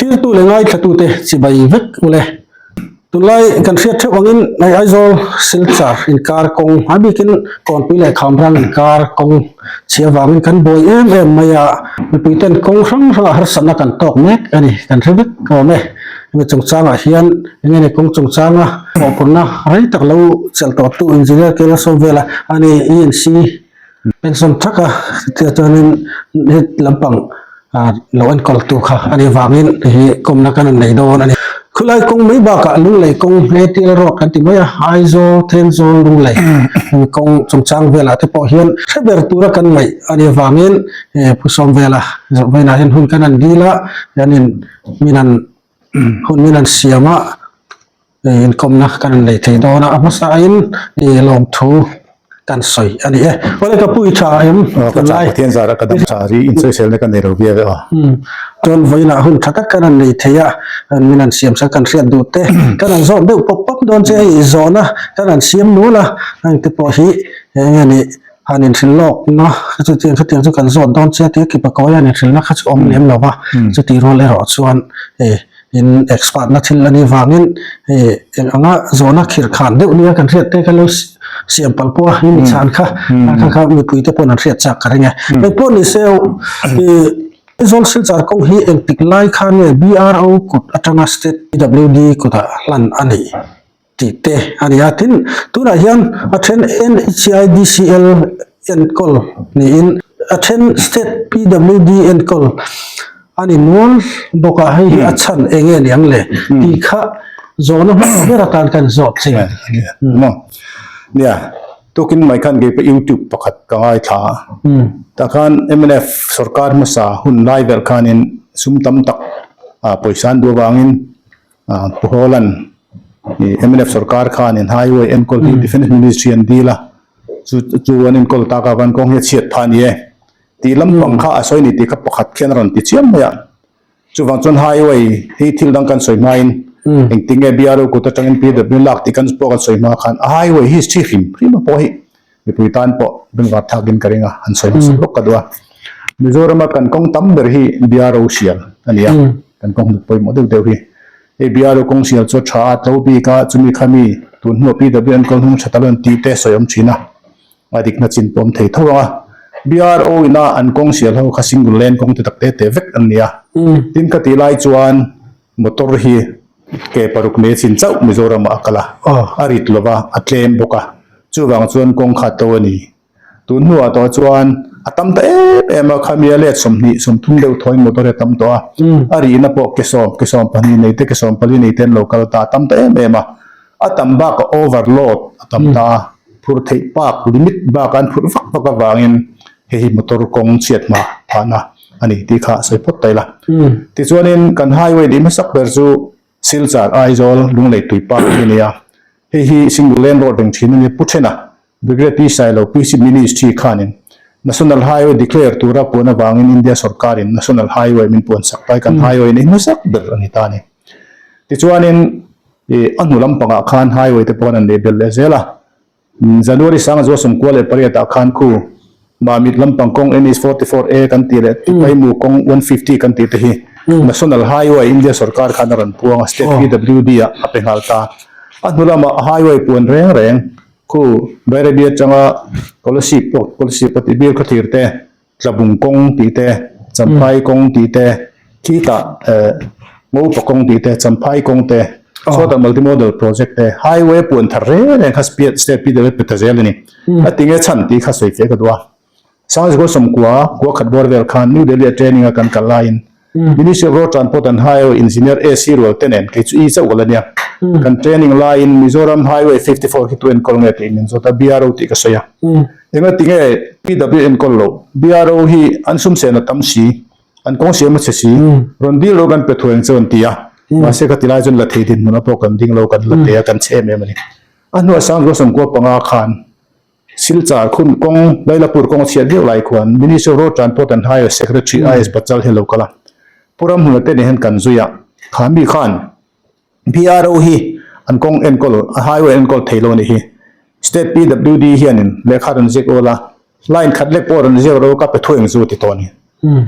Thlirtu leh ngaithlatute chibai vek ule. Tunlai kan hriat theuh angin hei Aizawl Silchar inkar kawng a bikin Kawnpui leh Khamrang inkar kawng chhia vangin kan buai em em mai a, mipui ten kawng hrang hrangah harsatna kan tawk mek a ni, kan hre vek awm e. Hemi chungchangah hian enge ni kawng chungchanga mawhphurhna rei tak lo chelh tawhtu Engineer Kela Sawmvela a ni ENC Pension thak a tia chuanin he lampang lo enkawl tu kha a nih vangin hei hi kawmna kan rawn nei dawn a ni. Khulai kawng mai bakah Lunglei kawng Hetial Road kan ti mai a, Aizawl, Thenzawl, Lunglei kawng chungchang velah te pawh hian hre ber tura kan ngaih a nih vangin Phusawm vela zawh vainah hian hun kan han dil a, hianin min han hun min han siam a. Inkawmna kan rawn nei thei dawn a, a hmasa aiin lawmthu kan sawi a ni e. Awle ka pu i tha em? Aw ka tha, Pathian zara ka dam tha ri insawiselna ka nei lo viau e aw. Chuan vawiinah hun tha tak kan rawn nei thei a, min han siam sak kan hriat duh te, kan han zawt deuh pawp pawp dawn che hei zawhna kan han siam nual a, heng te pawh hi eng nge nih han inhrilh lawkna chutiang chutiang chu kan zawt dawn che tia kipa kawi han inhrilhna kha chu awm lem lo va, chutih rual erawh chuan In expert na thil a nih vangin hei eng anga zawhna khir khan deuh nia kan hriat te kha lo siam palh pawh a i mi chhan kha kha kha mipui te pawn an hriat chak ka ring e. Hei pawh ni se i Aizawl Silchar kawng hi engtik lai khan nge BRO kut atanga State PWD kutah hlan a nih? tih te a ni a, tin tunah hian a then NHIDCL enkawl niin a then state PWD enkawl a ni nual bawk a, hei hi a chhan eng nge niang le tih kha zawhna hmasa ber atan kan zawt che a ni. Maw nia tukin mai khan kei pawh youtube pakhat ka ngaithla a, tah khan mnf sorkar hmasa hun lai vel khanin sum tam tak pawisa an duh avangin Pu Hawlan ih mnf sorkar khanin highway enkawl hi defence ministry an dil a chu chu an enkawl tak a van kawng hi a chhiat phah a ni e tih lampang kha a sawi a ni tih kha pakhat khian a rawn ti chiam mai a chuvang chuan highway hi thil dang kan sawi hmain engtin nge BRO kut atangin PW lak tih kan pawh kan sawi hma khan a highway history hrim hrim a pawh hi mipui tan pawh bengvar thakin ka ring a han sawi hmasa lawk ka duh a Mizorama kan kawng tam ber hi BRO sial a ni a. Kan kawng hnuk pawimawh deuh deuh hi. Hei bialu kawng sial chu a tha a, tlo bik a, chumi kha mi tun hnuah PW enkawl hnung tha tal an tih te sawi awm thin a, a dikna chin pawh awm thei tho ang a. BRO ina an kawng sial ho kha single lane kawng te tak te te vek an ni a. Tin ka tih lai chuan motor hi ke paruk nei chin chauh Mizoramah a kal a, a rit lo va, a tlem bawk a, chuvang chuan kawng kha tlo a ni. Tun hnuah tawh chuan a tam ta em em a, khami a let 20, 30 deuh thawiin motor hi a tam tawh a, a rihna pawh ke sawm, ke sawm pahnih nei te, ke sawm pali nei te an lo kal ta, a tam ta em em a, a tam bakah overload a tam ta a, phurh theih bak limit bak an phurh vak vak avangin hei hi motor kawng chhiat hma phahna a ni tih kha sawi phawt ta ila. Tichuanin kan highway dih hmasak ber chu Silchar, Aizawl, Lunglei Tuipark hi a ni a, hei hi single lane road reng thin a ni, Pu Thena Brigadier Pi Sailo, PC Ministry khanin National Highway declare tura puan avangin India sorkarin National Highway min puan sak ta hi kan highway nei hmasak ber a ni ta a ni. Tichuanin ih a hnu lampangah khan highway te pawh an nei belh leh zel a. January 1998 ah khan khu Mamit lampang kawng NH 44 A kan tih leh Tipaimu kawng 150 kan tih te hi National Highway India sorkar khan a rawn puang a, State PWD ah a pe nghal ta. A hnu lamah highway puan reng reng Khu Bairabi atanga Kolasib pawh Kolasib a tih bil khaw thir te, Tlabung kawng tih te, Champhai kawng tih te, khitah eh Ngopa kawng tih te, Champhai kawng te, chhuatah multimodal project te, highway puan thar reng reng kha state PW pe ta zel a ni. A tinge chhan tih kha sawi feh ka duh a. Sangzikaw sawmkua kua khat bawr vel khan New Delhi a training a kan kal laiin Ministry of Road Transport and Highway Engineer AC Rual te nen kei chu i chauh ka la nia. Kan training laiin Mizoram Highway 54 khi tu enkawl nge tih min zawt a, BRO tih ka sawi a. Engati nge PW enkawl loh? BRO hi an sumsen a tam si, an kawng siam a chhe si, rawn dil lo kan pe thuai ang che an ti a. Mahse ka ti lai chuan la thei dinhmun a pawh kan ding lo, kan la te a, kan chhe em em a ni. A hnuah Sangzikaw sawmkua panga khan Silchar khun kawng Lailapur kawng a chhiat viau lai khuan Ministry of Road Transport and Highway Secretary IS Bachal hi a lo kal a. Pu Ramhmuna te nen hian kan zui a, kha mi khan BRO hi an kawng enkawl a highway enkawl thei lo a nih hi. State PWD hianin lehkha rawn ziak awl a, line khat lek pawh rawn ziak ro ka pe thuai ang chu a ti tawh a ni.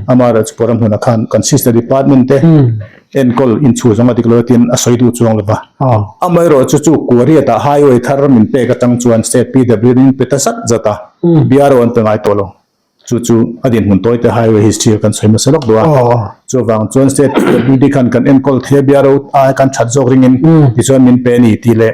Amaherawhchu Pu Ramhmuna khan kan sister department te. Enkawl inchhu zawng a dik lo tiin a sawi duh chuang lo va. Amaherawhchu chu Kuariatah highway thar min pek atang chuan state PWD in pe ta zat zat a, BRO an pe ngai tawh lo. Chu chu a dinhmun tawi te highway history a kan sawi hmasa lawk duh a. Chuvang chuan state PWD khan kan enkawl thei a BRO ai kan that zawk ringin tichuan min pe a ni tih leh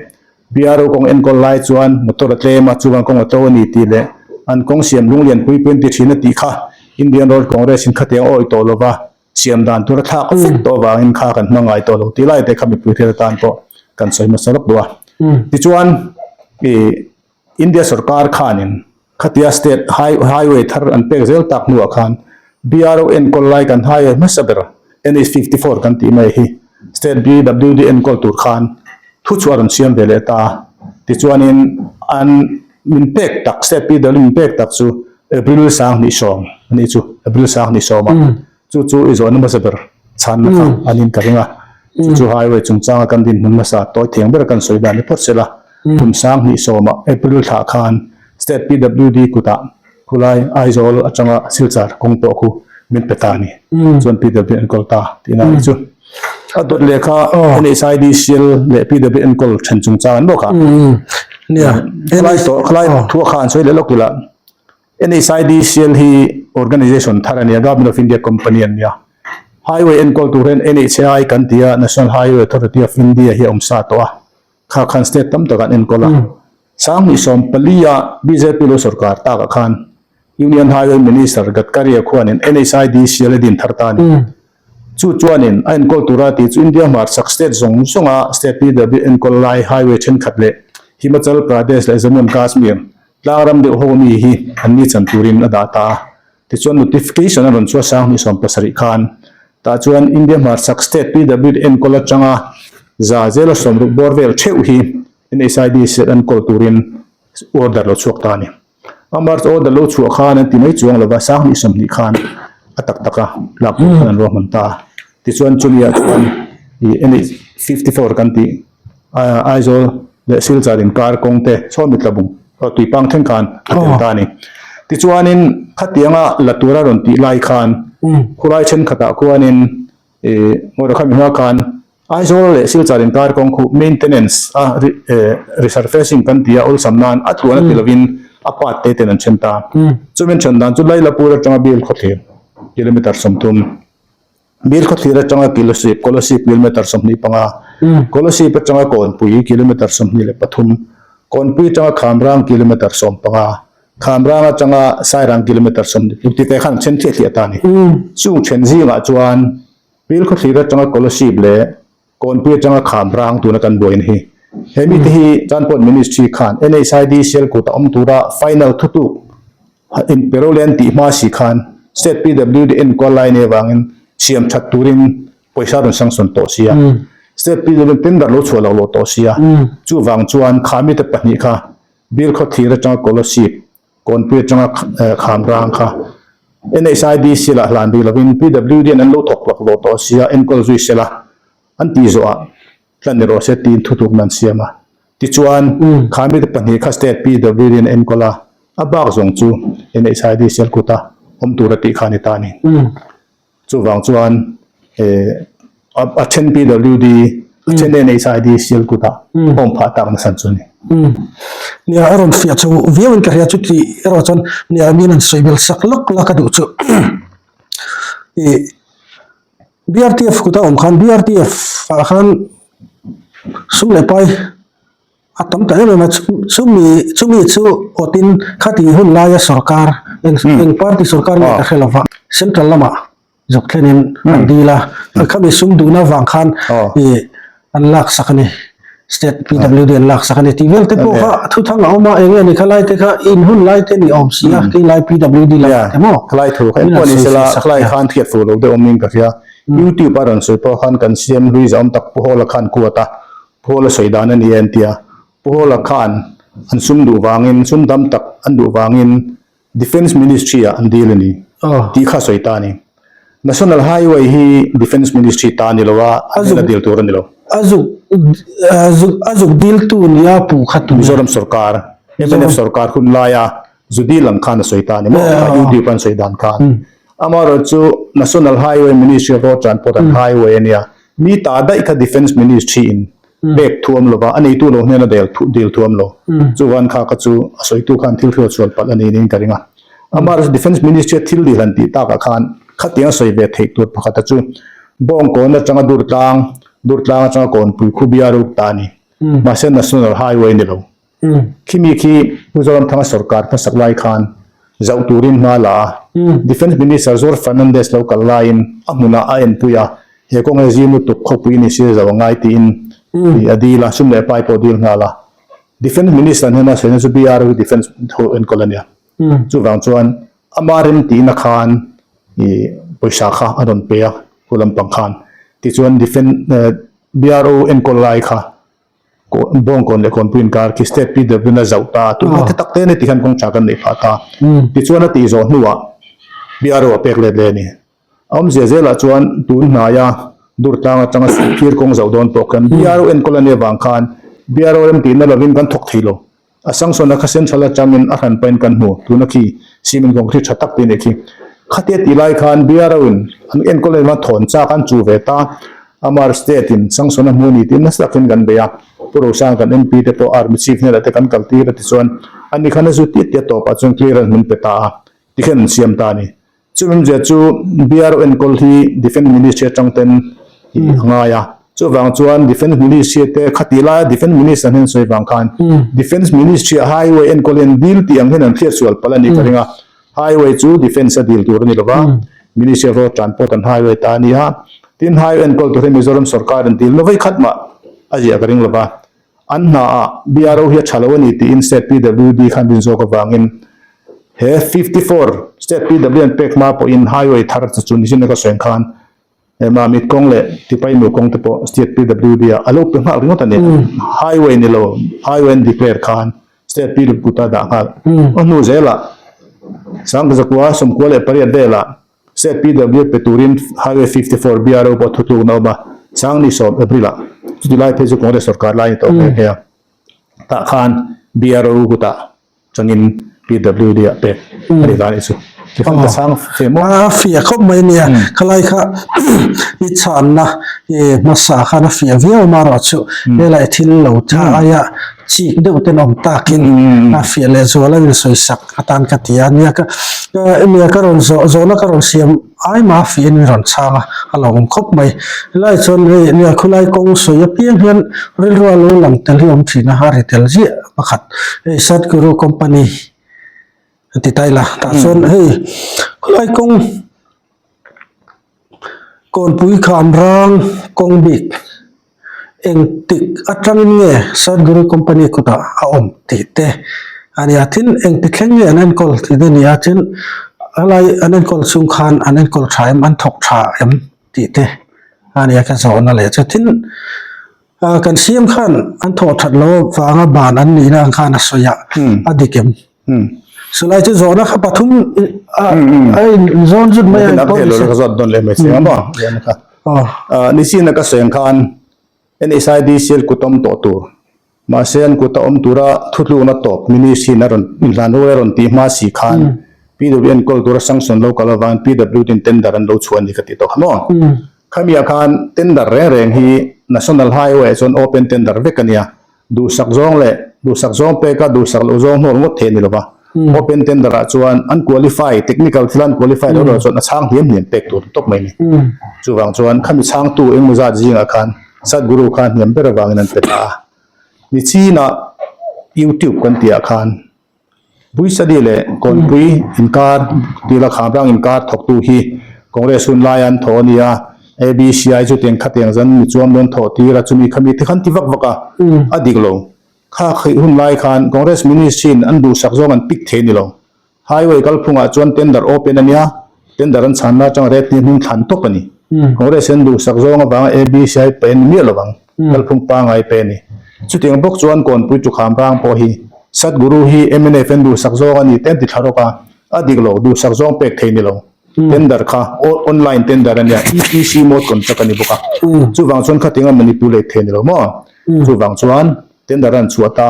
BRO kawng enkawl lai chuan motor a tlem a, chuvang kawng a to a ni tih leh an kawng siam lunglian pui pui an ti thin a tih kha Indian Road Congress in khatiang a awih tawh lo va. Siam dan tur a thlak vek tawh avangin kha kan hma ngai tawh lo tih lai te kha mipui hriat atan pawh kan sawi hmasa lawk duh a. Tichuan ih India sorkar khanin khatia state highway thar an pek zel tak hnuah khan BRO enkawl lai kan highway hmasa ber NH 54 kan tih mai hi state BWD enkawl tur khan thu chu a rawn siam ve leh ta a. Tichuanin an min pek tak state PWD min pek tak chu April 2010 a nih chu, April 2010 ah chu chu i zawhna hmasa ber chhanna kha an in ka ring a, chu chu highway chungchanga kan dinhmun hmasa tawi thiang ber kan sawi dan ni phawt sela, kum 2010 ah April thlah khan State PWD kutah khulai Aizawl atanga Silchar kawng pawh khu min pe ta a ni, chuan PWD enkawl ta tihna a nih chu. A dawt leh kha NHIDCL leh PWD enkawl then chungchang an bawk a. Khalai tawh khalai thu a kha an sawi leh lawk ila. NHIDCL hi organisation thar a nia, Government of India company an nia. Highway enkawl tur hian NHAI kan ti a, National Highway Authority of India hi a awm sa tawh a. Kha khan state tam tak an enkawl a. 2014 a bjp lo sorkar takah khan Union Highway Minister Gadkari a khuanin NHIDCL a din thar ta a ni. Chu chuanin a enkawl tura tih chu India hmarchhak state zawng zawnga state PW enkawl lai highway thenkhat leh Himachal Pradesh leh Jammu and Kashmir tlangram deuh ho mi hi an ni chan turin a dah ta a. Tichuan notification a rawn chhuah 2017 khan tah chuan India hmarchhak state PW enkawl atanga za zela 60 bawr vel theuh hi NHID set enkawl turin order lo chhuak ta a ni. A March order lo chhuah khan an ti mai chuang lova 2020 khan a tak taka lak tur khan an ruahman ta a. Tichuan chumi ah chuan ih NH 54 kan tih Aizawl leh Silchar inkar kawng te chhawm mitla bung tuipang thleng khan a tel ta a ni. Tichuanin khatianga la tura rawn tih lai khan khulai thenkhatah khuanin ih motor khami hma khan Aizawl leh Silchar inkar kawng khu maintenance a resurfacing kan ti a, awlsam nan a tluan a ti lovin a part te ten an then ta. Chumi an then dan chu Lailapur atanga Bil khawthlir kilometer 30, Bil khawthlir atanga Kilosip, Kolosip kilometer 25, Kolosip atanga Kawnpui kilometer 23, Kawnpui atanga Khamrang kilometer 15, Khamrang atanga Sairang kilometer 20 tih te khan an then thliah thliah ta a ni. Chung then zingah chuan Pil khawthlir atanga Kolasib leh Kawnpui atanga Khamrang tuna kan buaina hi. He mite hi Transport Ministry khan NHID Sialkut a awm tura final thutuk inperolian tih hma si khan State PWD enkawl lai nei avangin siam that turin pawisa rawn sanction tawh sia. State PWD tender lo chhuah loh loh tawh sia. Chuvang chuan kha mite pahnih kha Bil khawthlir atanga Kolasib Kawnpui atanga Khamrang kha NHIDC lah hlan bik lovin PWD an an lo thawk hlawk lo tawh sia enkawl zui sela an tih zawhah tlan ni rawh se tiin thutlukna an siam a. Tichuan Khamite pahnih kha State PWD an enkawl a, a bak zawng chu NHIDC an kuta awm tur a tih kha a ni ta a ni. Chuvang chuan a then PWD, a then NHID sial kutah awm phah tak nasa chu a ni. Nia a rawn fiah chu viau in ka hria chu tih erawh chuan nia min an sawi bel sak lawk la ka duh chu ih BRTF kuta awm khan BRTF ah khan sum leh pai A tam ta em em a, chumi chumi chu awtin khati hun laia sorkar eng eng party sorkar nge ka hre lova central lamah zawk thlenin an dil a, khami sum duhna avang khan ih an laksak a ni, state PWD an laksak a ni tih vel te pawh kha thuthang a awm a, eng nge ni khalai te kha in hun lai te ni awm si a, kei lai PWD lamah te maw Khalai thu kha engpawh ni sela khalai khan hriat fuh lo deuh awmin ka hria, YouTube a rawn sawi pawh khan kan siam hlui zah awm tak Pu Hawla khan kuat a, Pu Hawla sawi dan a ni e an ti a, Pu Hawla khan an sum duh vangin, sum dam tak an duh vangin Defence Ministry ah an deal a ni tih kha sawi ta a ni. National Highway hi Defence Ministry ta a ni lo a, an hnena deal tur a ni lo. A zuk a zuk deal tu nia pu kha tu. Mizoram sorkar, mnf sorkar hun laia zu deal ang khan a sawi ta a ni maw? YouTube a an sawi dan khan. Amaherawhchu National Highway Ministry of Road Transport and Highway a nia. Mi ta daih kha Defence Ministry in pek thuam lova, a neitu lo hnena del dil thuam lo. Chuvan kha kha chu a sawitu khan thil hriat sual palh a ni niin ka ring a. Amaherawhchu Defence Ministry a thil dil han tih takah khan khatiang a sawi ve theih tur pakhata chu Bawngkawn atanga Durtlang, Durtlang atanga Kawnpui khu biaruk ta a ni. Mahse National Highway ni lo. Khimi khi Pu Zoramthanga sorkar hmasak lai khan zauh turin hma la a, Defence Minister George Fernandes lo kal laiin a hmunah a enpui a, he kawng hi zim lutuk khawpui ni si zauh a ngai tiin a dil a, sum leh pai pawh dil nghal a. Defence Minister hnena sawiina chu BRO hi Defence ho enkawl a nia. Chuvang chuan ama rem tihna khan pawisa kha a rawn pe a, khu lampang khan. Tichuan Defence BRO enkawl lai kha Bawngkawn leh Kawnpui inkar khi State PW na zauh ta a, tunhma te tak te ni tikhan kawng tha kan neih phah ta. Tichuan a tih zawh hnuah BRO a pek let leh a ni. A awmzia zelah chuan tun hnaia Durtlang atanga Sihphir kawng zauh dawn pawh khan BRO enkawl a nih avang khan BRO rem tihna lovin kan thawk thei lo. A sanction a kha central atangin a hran pahin kan hmu. Tuna khi cement concrete tha tak te nih khi. Khatia tih lai khan BRO in an enkawl em a thawn chak an chu ve ta. Amar state in sanction a hmu a ni tih nasa takin kan bei a. Pu Rosang kan MP te pawh army chief hnenah te kan kal tir a tichuan ani khan a zu tiat tiat tawpah chuan clearance min pe ta a. Tikhian an siam ta a ni. Chumimzia chu BRO enkawl hi Defence Ministry atang ten a ngai a, chuvang chuan Defence Ministry te khatih laia Defence Minister hian sawi vang khan Defence Ministry a Highway enkawl hian deal tih ang hian an hriat sual palh a nih ka ring a, Highway chu Defence a deal tur a ni lova, Ministry of Road Transport an Highway ta a ni a, tin Highway enkawl tur hi Mizoram sorkar an deal na vawi khat mah a ziah ka ring lova, An hnaah BRO hi a tha lo a ni tiin State PWD khan rin zawk avangin he 54 State PW an pek hma pawhin highway thar chu chu nichin ka sawi ang khan Mamit kawng leh Tipainu kawng te pawh State PWD ah a lo pe nghal ringawt a ni. Highway ni lo, highway an declare khan State PW kuta dah nghal. A hnu zelah Sangzakua 98 velah State PW pe turin Highway 54 BRO pawh thutlukna a awm a, Sangni sawm April ah chuti lai phei chu Congress sorkar lai a ni tawh nghe nghe a, tah khan BRO kutah changin PWD ah pek a ni ta a nih chu. Tikhan ka chhang fe maw? A fiah khawp mai nia, khalai kha i chhanna hmasa khan a fiah viau amarawh chu helai thil lo tha aia chik deuh ten awm takin a fiah leh zual a insawisak atan ka ti a nia ka nia ka rawn zawh zawhna ka rawn siam ai mah a fiah in min rawn chhang a a lo awm khawp mai helai chuan hei nia khulai kawng sawi apiang hian rilru a lo lang tel hi a awm thin a a ri tel ziah pakhat hei Sadhguru company a ti ta ila tah chuan hei khulai kawng Kawnpui kham rang kawng bik Engtik atangin nge Sadhguru company kutah a awm tih te a nia tin engti thleng nge an enkawl tih te a nia tin helai an enkawl chhung khan an enkawl tha em an thawk tha em tih te a nia ka zawhna leh chu tin ah kan siam khan an thawh that loh avanga ban an nihna ang khan a sawi a a dik em chulai chu zawhna kha pathum a in zawn zut mai a ka zawt dawn leh mai che a maw Nichin a ka sawi ang khan NSIDCL kut awm tawh tur mahse an kut a awm tura thutlukna tawp ministry in a rawn inhlan rual a rawn tih hma si khan PW enkawl tura sanction lo kal avangin PW tin tender an lo chhuah a ni ka tih tawh kha maw. Khamiah khan tender reng reng hi National Highway ah chuan open tender vek a nia. Duhsak zawng leh duhsak zawng peka duhsak loh zawng hnawl ngawt thei a ni lova. Open tender ah chuan an qualify, technical thila an qualify loh loh chuan a chhang hliam hliam pek tur tawp mai a ni. Chuvang chuan khami chhangtu engmaw zat zingah khan Sadhguru kha hniam ber avangin an pe ta a. Nichinah YouTube kan tihah khan Buisali leh Kawnpui inkar tila Khamrang inkar thawktu hi Congress hun laia an thawh a ni a, ABCI chu tiang khatiang zan mi chuam dawn thawh tir a, chumi khami te khan ti vak vak a, a dik lo. Kha khih hun lai khan Congress Ministry in an duhsak zawng an pick thei ni lo. Highway kalphungah chuan tender open a nia, tender an chhanna atanga rate ni hnung thlan tawp a ni. Congress in an duhsak zawng avanga ABCI pe an ni miah lovang. Kalphung pangai pe a ni. Chutiang bawk chuan Kawnpui Tukhamrang pawh hi Sadhguru hi mnf an duhsak zawng a ni te an ti thla rawk a, a dik lo, duhsak zawng pek thei ni lo. Tender kha online tender a nia, EPC mode contract a ni bawk a. Chuvang chuan khatinga manipulate thei ni lo maw? Chuvang chuan tender an chhuah ta,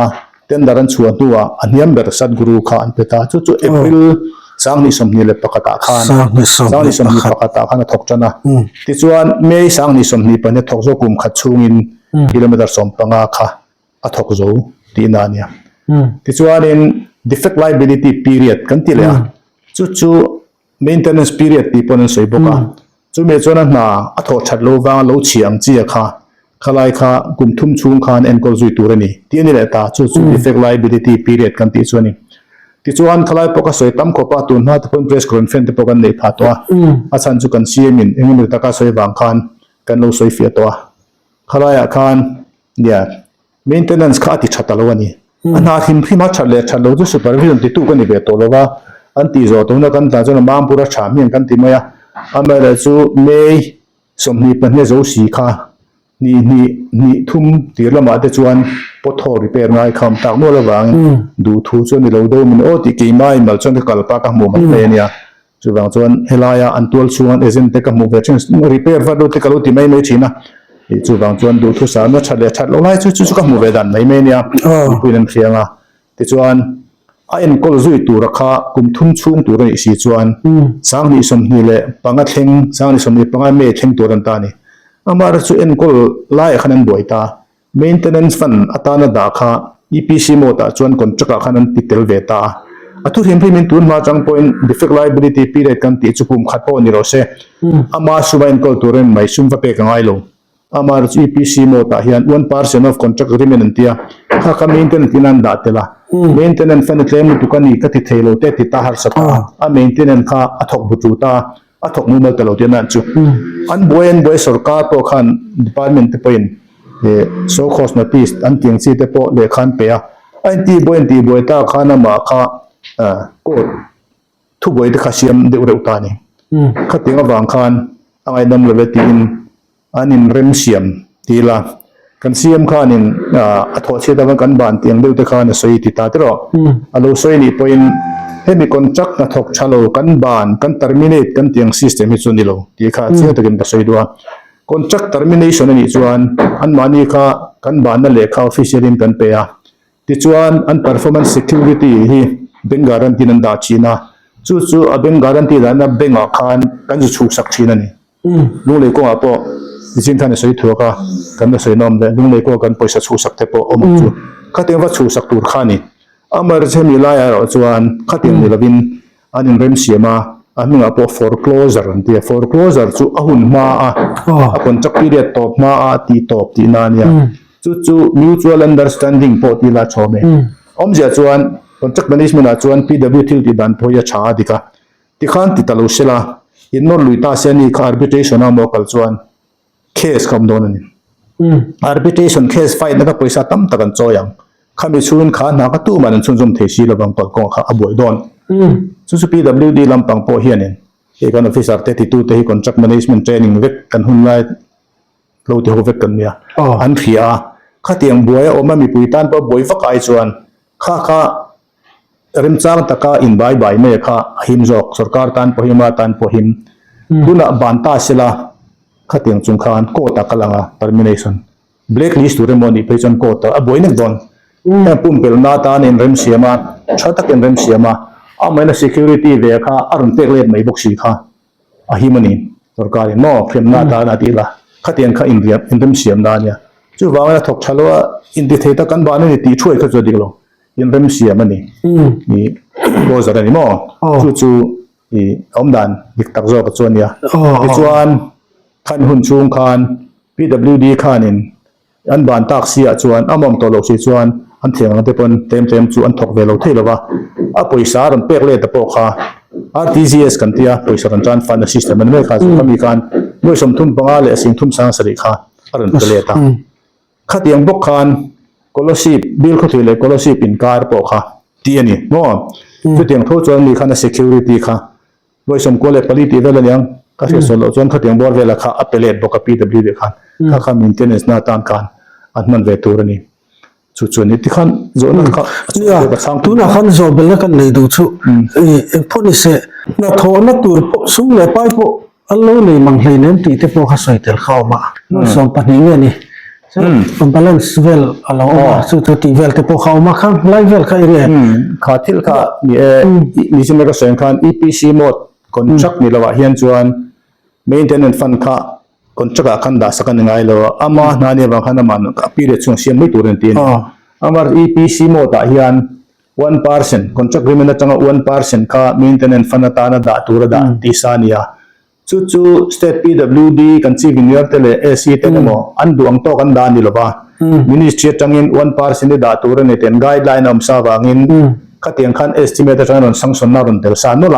tender an chhuah hnuah a hniam ber Sadhguru kha an pe ta. Chu chu April. 2021 ah khan 2021 ah khan a thawk tan a. Tichuan May 2022 a thawk zo kum khat chhungin kilometer 15 kha a thawk zo tihna a nia. Tichuanin defect liability period kan ti leh a, chu chu maintenance period tih pawn an sawi bawk a. Chumi chuan a hna a thawh that lo vanga lo chhia ang chi a kha, khalai kha kum thum chhung khan enkawl zui tur a ni tih a ni leh ta, chu chu defect liability period kan tih chu a ni. Tichuan khalai pawh ka sawi tam khawp a, tun hma te pawn press conference te pawh kan neih phah tawh a, a chhan chu kan CM in engemaw taka sawi vang khan kan lo sawi fiah tawh a. Khalaiah khan nia maintenance kha a ti tha ta lo a ni. A hna hrim hrim a that leh that lo chu supervision titu ka ni ve tawh lo va, an tih zawh tawhna kan tlan chuan a Mampur a tha hmiang kan ti mai a. Amaherawhchu May 22 zo si kha hnih hnih hnih thum tir lamah te chuan pothole repair ngai kha awm tak nual avangin duhthu chu a ni lo deuh min aw tih keimah in mal chuan ka kalpa ka hmuh mai mai a nia. Chuvang chuan helaia an tual chhunga an agent te ka hmuh ve thin, repair vat lut te ka lo ti mai mai thin a, ih chuvang chuan duhthusam na that leh that loh lai chu chu chu ka hmuh ve dan mai mai a nia, mipuiin an hria ang a. Tichuan a enkawl zui tura kha kum thum chhung tur a nih si chuan 2025 thleng, 2025 May thleng tur an ta a ni. Amaherawhchu chu enkawl laiah khan an buai ta. Maintenance fund atana dah kha EPC mode ah chuan contract ah khan an ti tel ve ta a. A thu hrim hrimin tun hma atang pawhin defect liability period kan tih chu kum khat pawh ni rawh se. Ama sum a enkawl tur em mai sum va pek a ngai lo. Ama chu EPC mode ah hian 1% of contract agreement an ti a, kha kha maintenance in an dah tel a. Maintenance fund a tlem lutuk a ni ka ti thei lo te ti ta harsa ta a, a maintenance kha a thawk bu tu ta a, A thawk mumal ta lo tih nan chu an buai an buai sorkar pawh khan department te pawhin eh show cause notice an tih ang chi te pawh lehkha an pe a, a inti buai a inti buai ta khan amah kha ah court thubuai te kha siam deuh reuh ta a ni. Khatiang avang khan a ngaihdam lo e tiin An inrem siam ti ila, kan CM khanin a thawh chhiat avang kan ban tih ang deuh te khan a sawi ti ta tiraw. A lo sawi anih pawhin hemi contract hnathawk tha lo kan ban, kan terminate kan tih ang system hi chu a ni lo tih kha chiang takin ka sawi duh a. Contract termination anih chuan anmahni kha kan banna lehkha official in kan pe a, tichuan an performance security hi bank guarantee in an dah thin a, chu chu a bank guarantee dahna bank ah khan kan zu chhuksak thin a ni. Lunglei kawngah pawh zing khan i sawi thuak a, kan la sawi nawm leh Lunglei kawngah kan pawisa chhuhsak te pawh awm ang chu. Khatiang va chhuhsak tur kha a ni. Amaherawhchu hemi laiah erawh chuan khatiang ni lovin an inrem siam a, a hmingah pawh foreclosure an ti a. Foreclosure chu a hun hma a, a contract period tawp hma a tih tawp tihna a nia. Chu chu mutual understanding pawh tih la chhawm e. Awmzia chuan contract management ah chuan PW thil tih dan pawh hi a tha a dik a. Tikhan ti ta lo se la, in nawr lui ta se a ni kha arbitration a maw kal chuan case kha awm dawn a ni. Arbitration case fight na kha pawisa tam tak an chawi ang. Khami chhungin kha hna kha tuman an chhunzawm thei si lovang kal kawngah kha a buai dawn. Chu chu PWD lampang pawh hianin hei kan officer te titute hi contract management training vek kan hun lai lo ti ho vek kan nia. An hria a, khatiang buai a awm a mipui tan pawh buai vak ai chuan kha kha Remchang taka inbai bai mai kha a him zawk, sorkar tan pawh him a tan pawh him. Tunah ban ta sela khatiang chung khan court ah kal ang a, termination. Black list tur emaw anih phei chuan court ah a buai nek dawn. Heng pumpelhna atan inrem siam a, tha tak inrem siam a, amahin a security ve kha a rawn pek let mai bawk si kha. A him a ni, sorkarin maw hriamna atana a tih la, khatiang kha inriam inremsiamna a nia. Chuvangin a thawk tha lo a, intithei tak kan ban a ni tih thuai kha chu a dik lo, inremsiam a ni, ih closure a ni maw, chu chu ih awmdan dik tak zawk chu a nia. Tichuan khan hun chhung khan PWD khanin An ban tak si ah chuan a mawm tawh loh si chuan an thiam ang te pawn tlem tlem chu an thawk ve lo thei lo va, a pawisa a rawn pek let ta pawh kha RTGS kan tia pawisa rawn tan fund na system a ni mai kha chu khami khan nuai 35 leh 30 sarih kha a rawn pe let a. Khatiang bawk khan Kolasib, Bilkhawthlir leh Kolasib inkar pawh kha tih a ni maw? Chutiang tho chuan mi khan a security kha Vawi 94 tih vel aniang, ka hriat sawn loh chuan khatiang bawr vela kha a pe let bawk a PWD khan, kha kha maintenance na atan khan an hman ve tur a ni. Chu chu a ni. Tikhan zawhna kha a chhuak deuh ka chhang Tunah khan zawh belna kan nei duh chu engpawh ni se, hnathawhna tur pawh sum leh pai pawh an lo nei mang hleinem tih te pawh kha sawi tel kha a awm a. Nuai 12 nge ni? Balance vel a lo awm a, chu chu tih vel te pawh kha a awm a, kha lai vel kha enge? Kha thil kha ni e, Nizim ka sawi ang khan EPC mode contract ni lovah hian chuan maintenance fund kha contract ah khan dah sak a ni ngai lo a, ama hna nia vang khan aman a period chhung siam mai tur a ni tih a ni. Amar EPC mode ah hian 1% contract agreement atanga 1% kha maintenance fund atana dah tur a dah tih sa a ni a. Chu chu State PWD kan Chief Engineer te leh AC ten emaw an duh ang tawk an dah a ni lova, Ministry atangin 1% i dah tur a ni ten guideline a awm sa avangin khatiang khan estimate atangin rawn sanction na rawn tel sa nawlh a,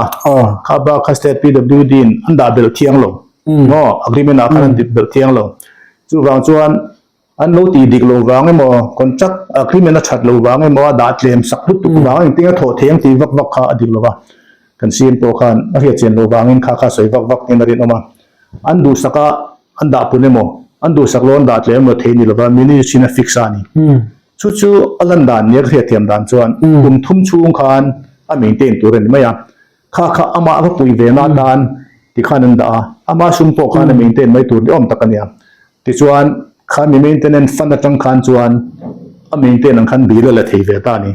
kha bak kha State PWD in an dah belh thiang lo maw, agreement ah khan an dik belh thiang lo. Chuvang chuan An lo tih dik lo vang emaw, contract agreement a that lo vang emaw, a dah tlem sak lutuk vang engtin a thawh thei ang tih vak vak kha a dik lo va. Kan CM pawh khan a hriat chian lo vangin kha kha sawi vak vak tiin a rinawm a. An duhsak a an dah pun emaw, an duhsak lo an dah tlem emaw thei ni lo va, ministry in a fix a ni. Chu chu a lan dan nia ka hriatthiam dan chuan kum thum chhung khan a maintain tur a ni mai a. Kha kha amah va puih ve na atan tikhan an dah a, ama sum pawh khan a maintain mai tur ni awm tak a nia. Tichuan kha mi maintenance fund atang khan chuan a maintain ang khan bill a la thei ve ta a ni.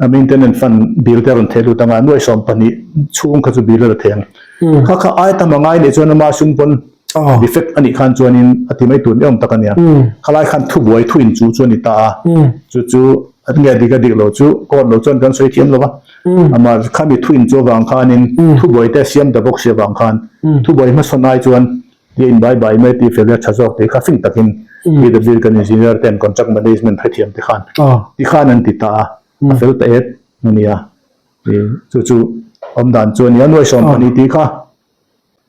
A maintenance fund bill te a rawn theh lut anga nuai 12 chhung kha chu bill a la thei ang. Kha kha ai tam a ngai nih chuan ama sum pawn defect a nih khan chuanin a ti mai tur ni awm tak a nia. Khalai khan thubuai thu inchuh chu a ni ta a, chu chu nge dik a dik lo chu court lo chuan kan sawi thiam lo va. Amah khami thu inchu avang khanin thubuai te a siam ta bawk si avang khan thubuai hmasawn ai chuan tia in bai bai mai tih fel a tha zawk tih kha fing takin PW kan engineer ten contract management hrethiam te khan ti khan an ti ta a, a fel ta et a nia. Chu chu awm dan chu a nia, nuai 12 tih kha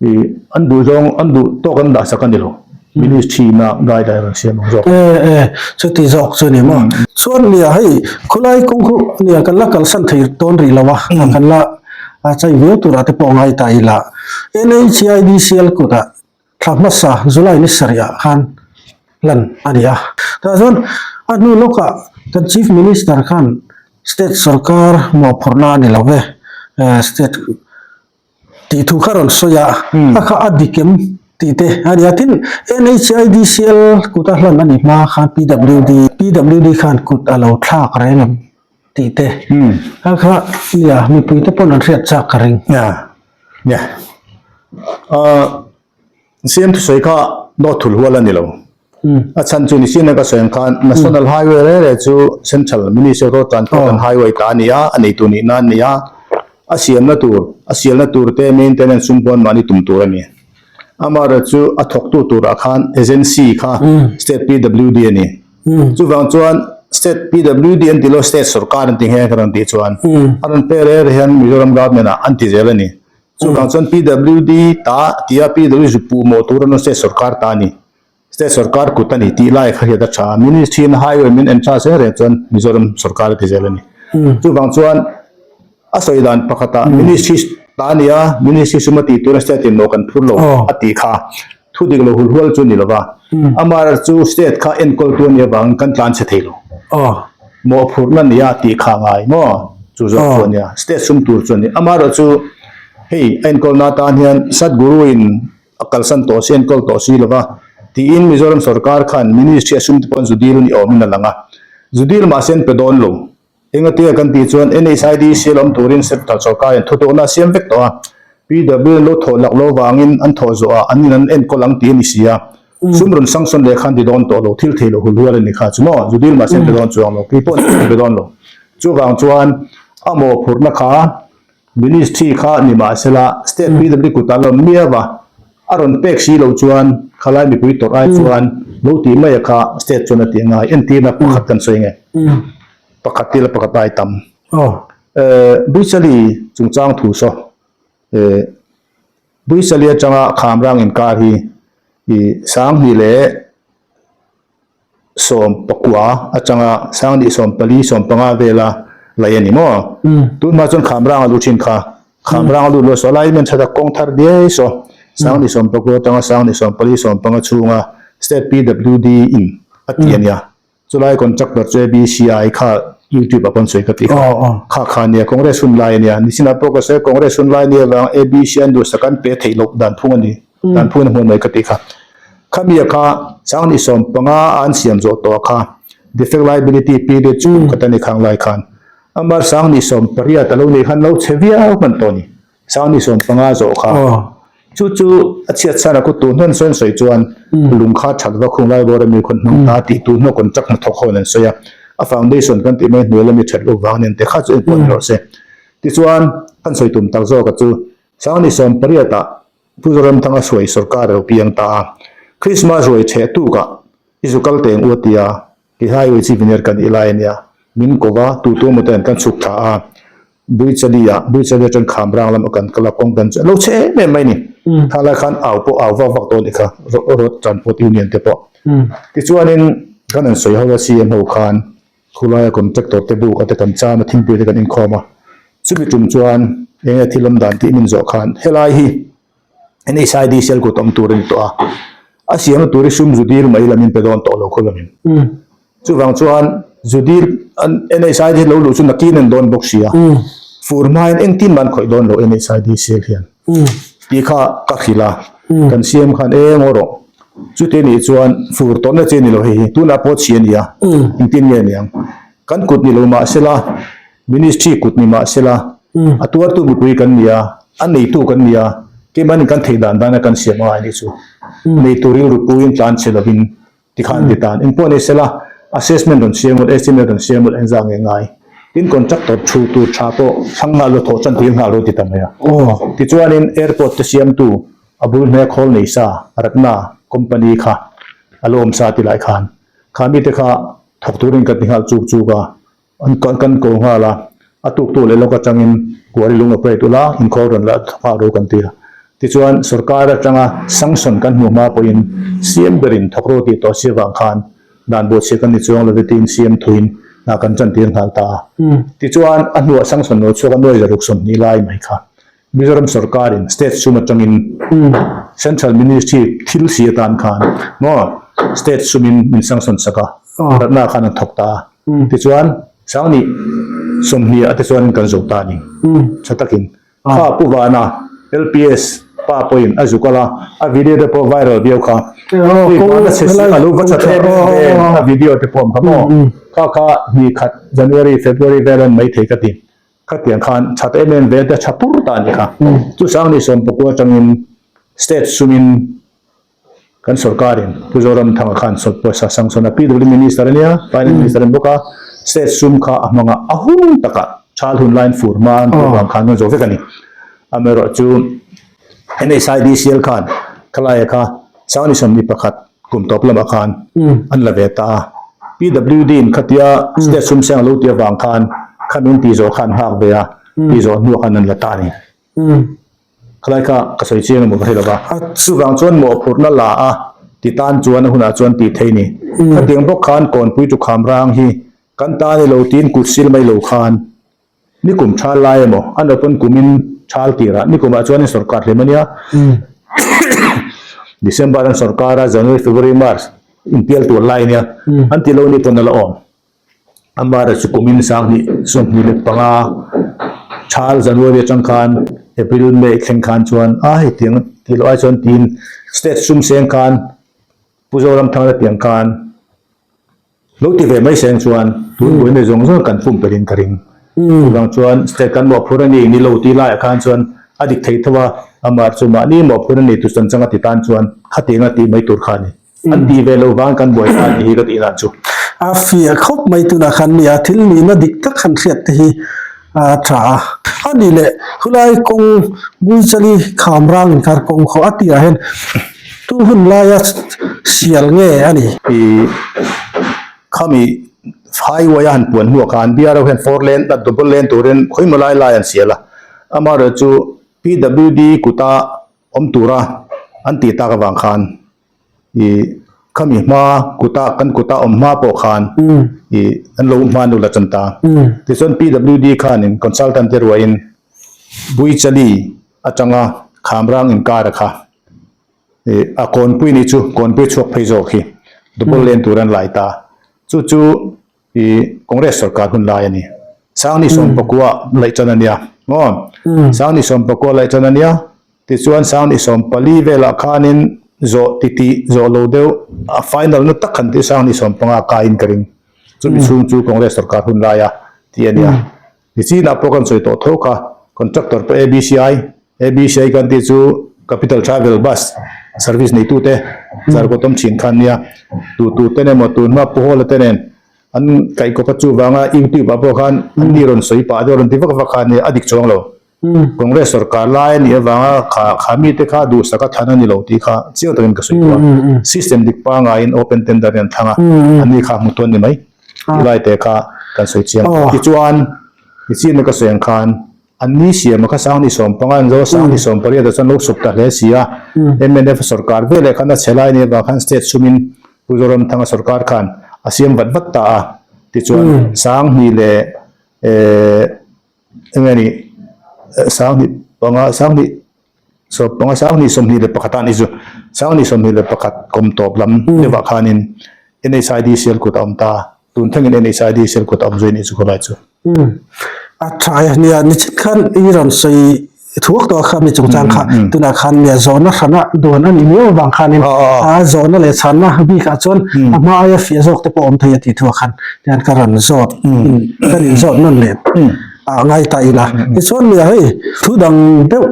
Ih, an duh zawng, an duh tawk an dah sak a ni lo. Ministry na guideline an siam ang zawk. E, e, chuti zawk chu ni maw. Chuan nia hei, khulai kawng khu nia kan la kalsan thei dawn rih lo a, kan la chai viau turah te pawh ngai ta ila. NHIDCL kutah thla hmasa July ni sarihah khan lan a ni a. Tah chuan a hnu lawkah kan Chief Minister khan State sorkar mawhphurhna a ni lo ve, State tih thu kha rawn sawi a, a kha a dik em tih te a ni a. Tin, NHIDCL kut a hlan a ni hma khan PWD, PWD khan kut a lo thlak reng em tih te a kha nia mipui te pawn an hriat chak ka ring. Nia, nia. CM thusawi kha dawt thul hual a ni lo. A chhan chu ni sin a ka sawi ang khan National Highway reng reng chu Central Ministry of Road Transport and Highway ta a ni a, a neitu nih na a ni a. A siamna tur, a sialna tur te maintenance sum pawn mahni tum tur a ni. Amaherawhchu chu a thawktu turah khan agency kha State PWD a ni. Chuvang chuan State PWD an ti lo, State sorkar an ti nghe ka rawn tih chuan a rawn pe reng reng hian Mizoram government ah an ti zel a ni. Chuvang chuan PWD ta tia PWD zu puh mawh tur an state sorkar ta a ni. State sorkar kut a ni tih lai kha hian a tha a. Ministry in highway min en tha zel reng chuan Mizoram sorkar a ti zel a ni. Chuvang chuan a sawi dan pakhatah ministry ta a ni a, ministry sum a tih tura state in mawh kan phur lo a tih kha thu dik lo hulhual chu a ni lo va. Amaherawhchu chu state kha enkawltu a nih avangin kan tlan chhe thei lo. Mawhphurhna nia tih kha ngai maw? Chu zawk chu a nia. State sum tur chu a ni. Amaherawhchu hei a enkawlna atan hian Sadhguru in a kalsan tawh si, enkawl tawh si lova tiin Mizoram sorkar khan Ministry a sum te pawh an zu dil ni awmin a lang a. Zu dil mahse an pe dawn lo. Engatia kan tih chuan NHIDC lawm turin Central sorkar in thutuahna a siam vek tawh a. PW an lo thawh lak lo vangin an thawh zawh ah an in an enkawl ang tih a ni si a. Sum rawn sanction leh khan ti dawn tawh lo, thil thei lo hul hual a ni kha chu maw? Zu dil mahse an pe dawn chuang lo, kei pawh an pe dawn lo. Chuvang chuan a mawhphurhna kha Ministry kha ni mahsela State PW kut a lawm miau a, a rawn pek si lo chuan khalai mipui tawrh ai chuan lo tih mai a kha State chuan a tih ngai. Entirna pakhat kan sawi nge? Pakhat tila pakhat ai tam. Buichali chungchang thu saw. Buichali atanga Khamrang inkar hi 2019 atanga 2024, 15 vela laih a ni maw? Tunhma chuan Khamrang a lu thin kha. Khamrang a lut lo saw lai men that a kawng thar diai saw. 2019 atanga 2024, 15 chhunga State PWD in a ti a nia. Chulai contractor chu ABCI kha YouTube ah pawn sawi ka tih kha. Kha kha nia Congress hun lai a nia. Nichinah pawh ka sawi Congress hun lai nia vang ABC an duhsak an pe theih loh dan phung a ni. Dan phung in a hmuh mai ka tih kha. Khami a kha 2015 a an siam zawh tawh a kha defect liability period chu kum khat a ni khang lai khan amar 2018 a lo nei khan lo chhe viau hman tawh a ni. 2015 zawh kha chu chu a chhiat chhan a ku tun hnawn sawn sawi chuan lung kha that va khung lai bawr a mi khawn hmang ta tih tun hnaw contract hnathawk ho in an sawi a, a foundation kan tih mai hnuai lami that loh vang nen te kha chu engpawh ni rawh se. Tichuan kan sawi tum tak zawk a chu 2018 ah Pu Zoramthanga hruai sorkar a lo piang ta a, Krismas ruai chheh tukah i zu kal teng u a ti a, kei highway chief engineer ka nih lai a nia, min ko va, tu tu emaw ten kan chhuk thla a, Buichali-ah, Buichali atang Khamrang lam a kan kal a, kawng kan chu a lo chhe em em mai ni, tha lai khan au pawh au vak vak dawn i kha, Road Transport Union te pawh. Tichuanin kan han sawi ho a CM ho khan Khulaia contractor te buk a te kan cham a, thingpui te kan inkhawm a, chumi tum chuan eng nge thil awm dan tih min zawh khan helai hi NHID cell kut awm tur a ni tawh a, a siamna tur hi sum zu dil mai lam in pe dawn tawh lo khaw lamin. Chuvang chuan zu dil NHID lo luh chu nakin an dawn bawk si a, fur hmain engtin mah an khawih dawn lo NHID cell hian tih kha ka hrilh a, kan siam khan eng aw rawh. Chute nih chuan fur tawrhna chi a ni lo hei hi, tunah pawh chhi a ni a, engtin nge ni ang? Kan kut ni lo mah sela, ministry kut ni mah sela, a tuartu mipui kan ni a, a neitu kan ni a, keimahni kan theih dan dana kan siam angai nih chu. Neitu rilru puiin tlan chhe lovin tikhan ti tan. Engpawh ni sela, assessment rawn siam ul, estimate rawn siam ul engzah nge ngai? Tin contractor thu tur tha pawh thlang nghal rawh, thawh chan tir nghal rawh ti ta mai a. Tichuanin airport te siamtu A bul hmel khawl nei sa Ratna company kha a lo awm sa ti lai khan kha mite kha thawk turin ka ti nghal chuk chuk a, an kan ko nghal a, a tuktu leh lawk atangin kuari lung operate ula inkhawl rawn la nghal ro kan ti a. Tichuan sorkar atanga sanction kan hmuh hma pawhin siam berin thawk ro tih tawh si avang khan dan buatchhiah kan ni chuang lo tiin siam thuin hna kan chantir nghal ta a. Tichuan a hnuah sanction lo chhuak a nuai zaruk 20 lai mai kha Mizoram sorkarin state sum atangin Central Ministry thil si atan khan maw state sumin min sanction sak a, ratna khan an thawk ta a. Tichuan Sangni 20 ah te chuanin kan zo ta a ni. Tha takin kha Pu Vana LPS pa pawhin a zuk ala, a video te pawh viral viau kha. Hei Vana chhe si a lo va chat em em a video te pawh awm kha maw. Kha kha hnih khat January February vel an mai thei ka ti. Khatiang khan that em em ve te tha pur ta a ni kha. Chu Sangni 19 atangin state sumin kan sorkarin Pu Zoramthanga khan pawisa sanction a PW Minister a nia, Finance Minister a ni bawk a, state sum kha a hmang a, a hun takah thal hun laiin fur hma an tih vang khan kan zo vek a ni. Amaherawhchu NHIDCL khan khalaia kha Sangni 21 kum tawp lamah khan an la ve ta a. PWD in khatia state sum seng a lo tih avang khan kha min tih zawh khan nghak ve a, tih zawh hnuah khan an la ta a ni. Khalai kha ka sawi chiang emaw ka hre lo va. Chuvang chuan mawhphurhna la a ti tan chuan a hunah chuan tih theih a ni. Khatiang bawk khan Kawnpui chu kham rang hi kan ta ni lo tiin kut sil mai lo khan Nikum thal lai emaw an open kumin thal tirah nikumah chuan in sorkar hlem a nia. December an sorkar a, January, February, March inpial tur lai a nia. An ti lo ni pawn a la awm. Amaherawhchu chu kumin 20 25 thal January atang khan April, May thleng khan chuan a hetiang tih loh ai chuan tiin state sum seng khan Pu Zoramthanga tiang khan Lo ti ve mai seng chuan tun buaina zawng zawng kan pumpelh in ka ring. Chuvang chuan state kan mawhphur a ni, ni lo tih laiah khan chuan a dik thei tho a, amah chu mahni mawhphur a ni tu chan changa ti tan chuan khatiang a tih mai tur kha a ni. An tih ve lo vang kan buai ta a nih hi ka tih dan chu. A fiah khawp mai tunah khan nia thil nihna dik tak han hriat te hi a tha a. A nih leh khulai kawng Buichali kham rang inkar kawng khaw a tihah hian Tu hun laia sial nge a ni? I khami highway a han puan hnuah khan BRO hian four lane a double lane turin khawimaw lai lai an sial a, amaherawhchu PWD kuta awm tura an tih tak avang khan i khami hma kuta kan kuta awm hma pawh khan i an lo hma nu la chan ta. Tichuan PWD khanin consultant te ruahin Buichali atanga Khamrang inkar a kha. Ih a kawnpui nih chu kawnpui chhuak phei zawk hi double lane tur an lai ta chu chu ih Congress sorkar hun lai a ni Sangni 19 laih tan a nia maw Sangni 19 laih tan a nia tichuan Sangni 14 velah khanin. zawh titih zawh lo deuh a final na tak han tih sang ni 15 kaiin ka ring. Chumi chhung chu Congress sorkar hun laia tih a nia. Nichinah pawh kan sawi tawh tho kha contractor pawh ABCI, ABCI kan tih chu Capital Travel Bus Service neitute zarkawt awm thin kha an nia. Tu ten emaw tun hma Pu Hawla te nen an kaihkawp a chuvanga YouTube ah pawh khan an ni rawn sawi pah deuh rawn ti vak vak kha a nia a dik chuang lo. Congress sorkar lai a nih avanga kha kha mite kha duhsak a thlan a ni lo tih kha chiang takin ka sawi tawh a. System dik pangaiin open tender in an thlang a, an ni kha hmu tawn ni mai tih lai te kha kan sawi chiang. Tichuan, nichin a ka sawi ang khan an ni siam a kha sang ni 15 an zo a, sang ni 18 ah chuan lo suk ta hle si a. Mnf sorkar veleh khan a chhe lai a nih avang khan state sumin Pu Zoramthanga sorkar khan a siam vat vat ta a. Tichuan, 2000 leh eh Enge ni 1005 10 15 2021 a ni chu 2021 kum tawp lam deuhah khanin NHID sial kut a awm ta tun thlengin NHID sial kut a awm zui a nih chu khawlai chu. A tha e nia nichhin khan i rawn sawi thuak tawh a kha mi chungchang kha tunah khan nia zawhna hrana duan a nih miau avang khanin a zawhna leh chhanna bikah chuan a hma aia fiah zawk te pawh awm thei a tih thuah khan tihian ka rawn zawt kan inzawt nawn leh a ngai ta ila tichuan nia hei thu dang deuh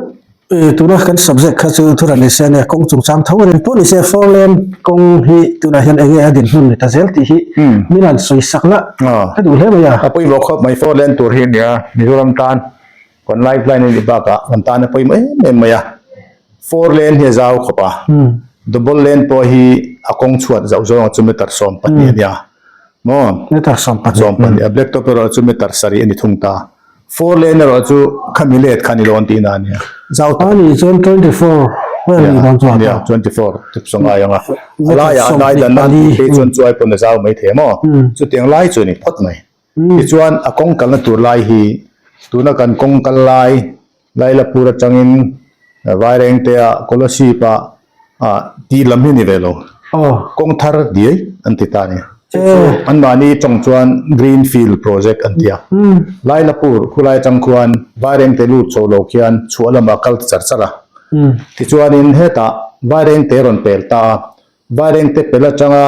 tuna kan subject kha chu thu rawn ni se nia kawng chungchang tho a ni pawh ni se four lane kawng hi tunah hian eng nge a dinhmun ni ta zel tih hi min han sawi sak la ka duh hle mai a. A pawimawh khawp mai four lane tur hi nia Mizoram tan Kan life line a nih bakah kan tan a pawimawh em em mai a, four lane hi a zau khawp a, double lane pawh hi a kawng chhuat zauh zawng ah chu meter 12 a nia maw? Meter 12. 12 a black top erawh chu meter 7 a ni thung ta, four lane erawh chu khami let kha a ni dawn tihna a nia, zau tak a ni. A nih chuan 24 vel a ni dawn chuan. Nia, 24 tip chu ngai ang a, a laiah a dai dan a phei chuan chuai pawn a zau maithei maw? Chutiang lai chu a ni phawt mai. Tichuan a kawng kalna tur lai hi tuna kan kawng kal lai Lailapur atangin Vairengtea Kolasib ah ah tih lam hi a ni ve lo. Kawng thar diai an ti ta a ni. Chu chu anmahni tawng chuan Green Field Project an ti a. Lailapur khulai atang khuan Vairengte lut chho lo khian chhuah lamah kal ta char char a. Tichuanin hetah Vairengte rawn pel ta a, Vairengte pel atanga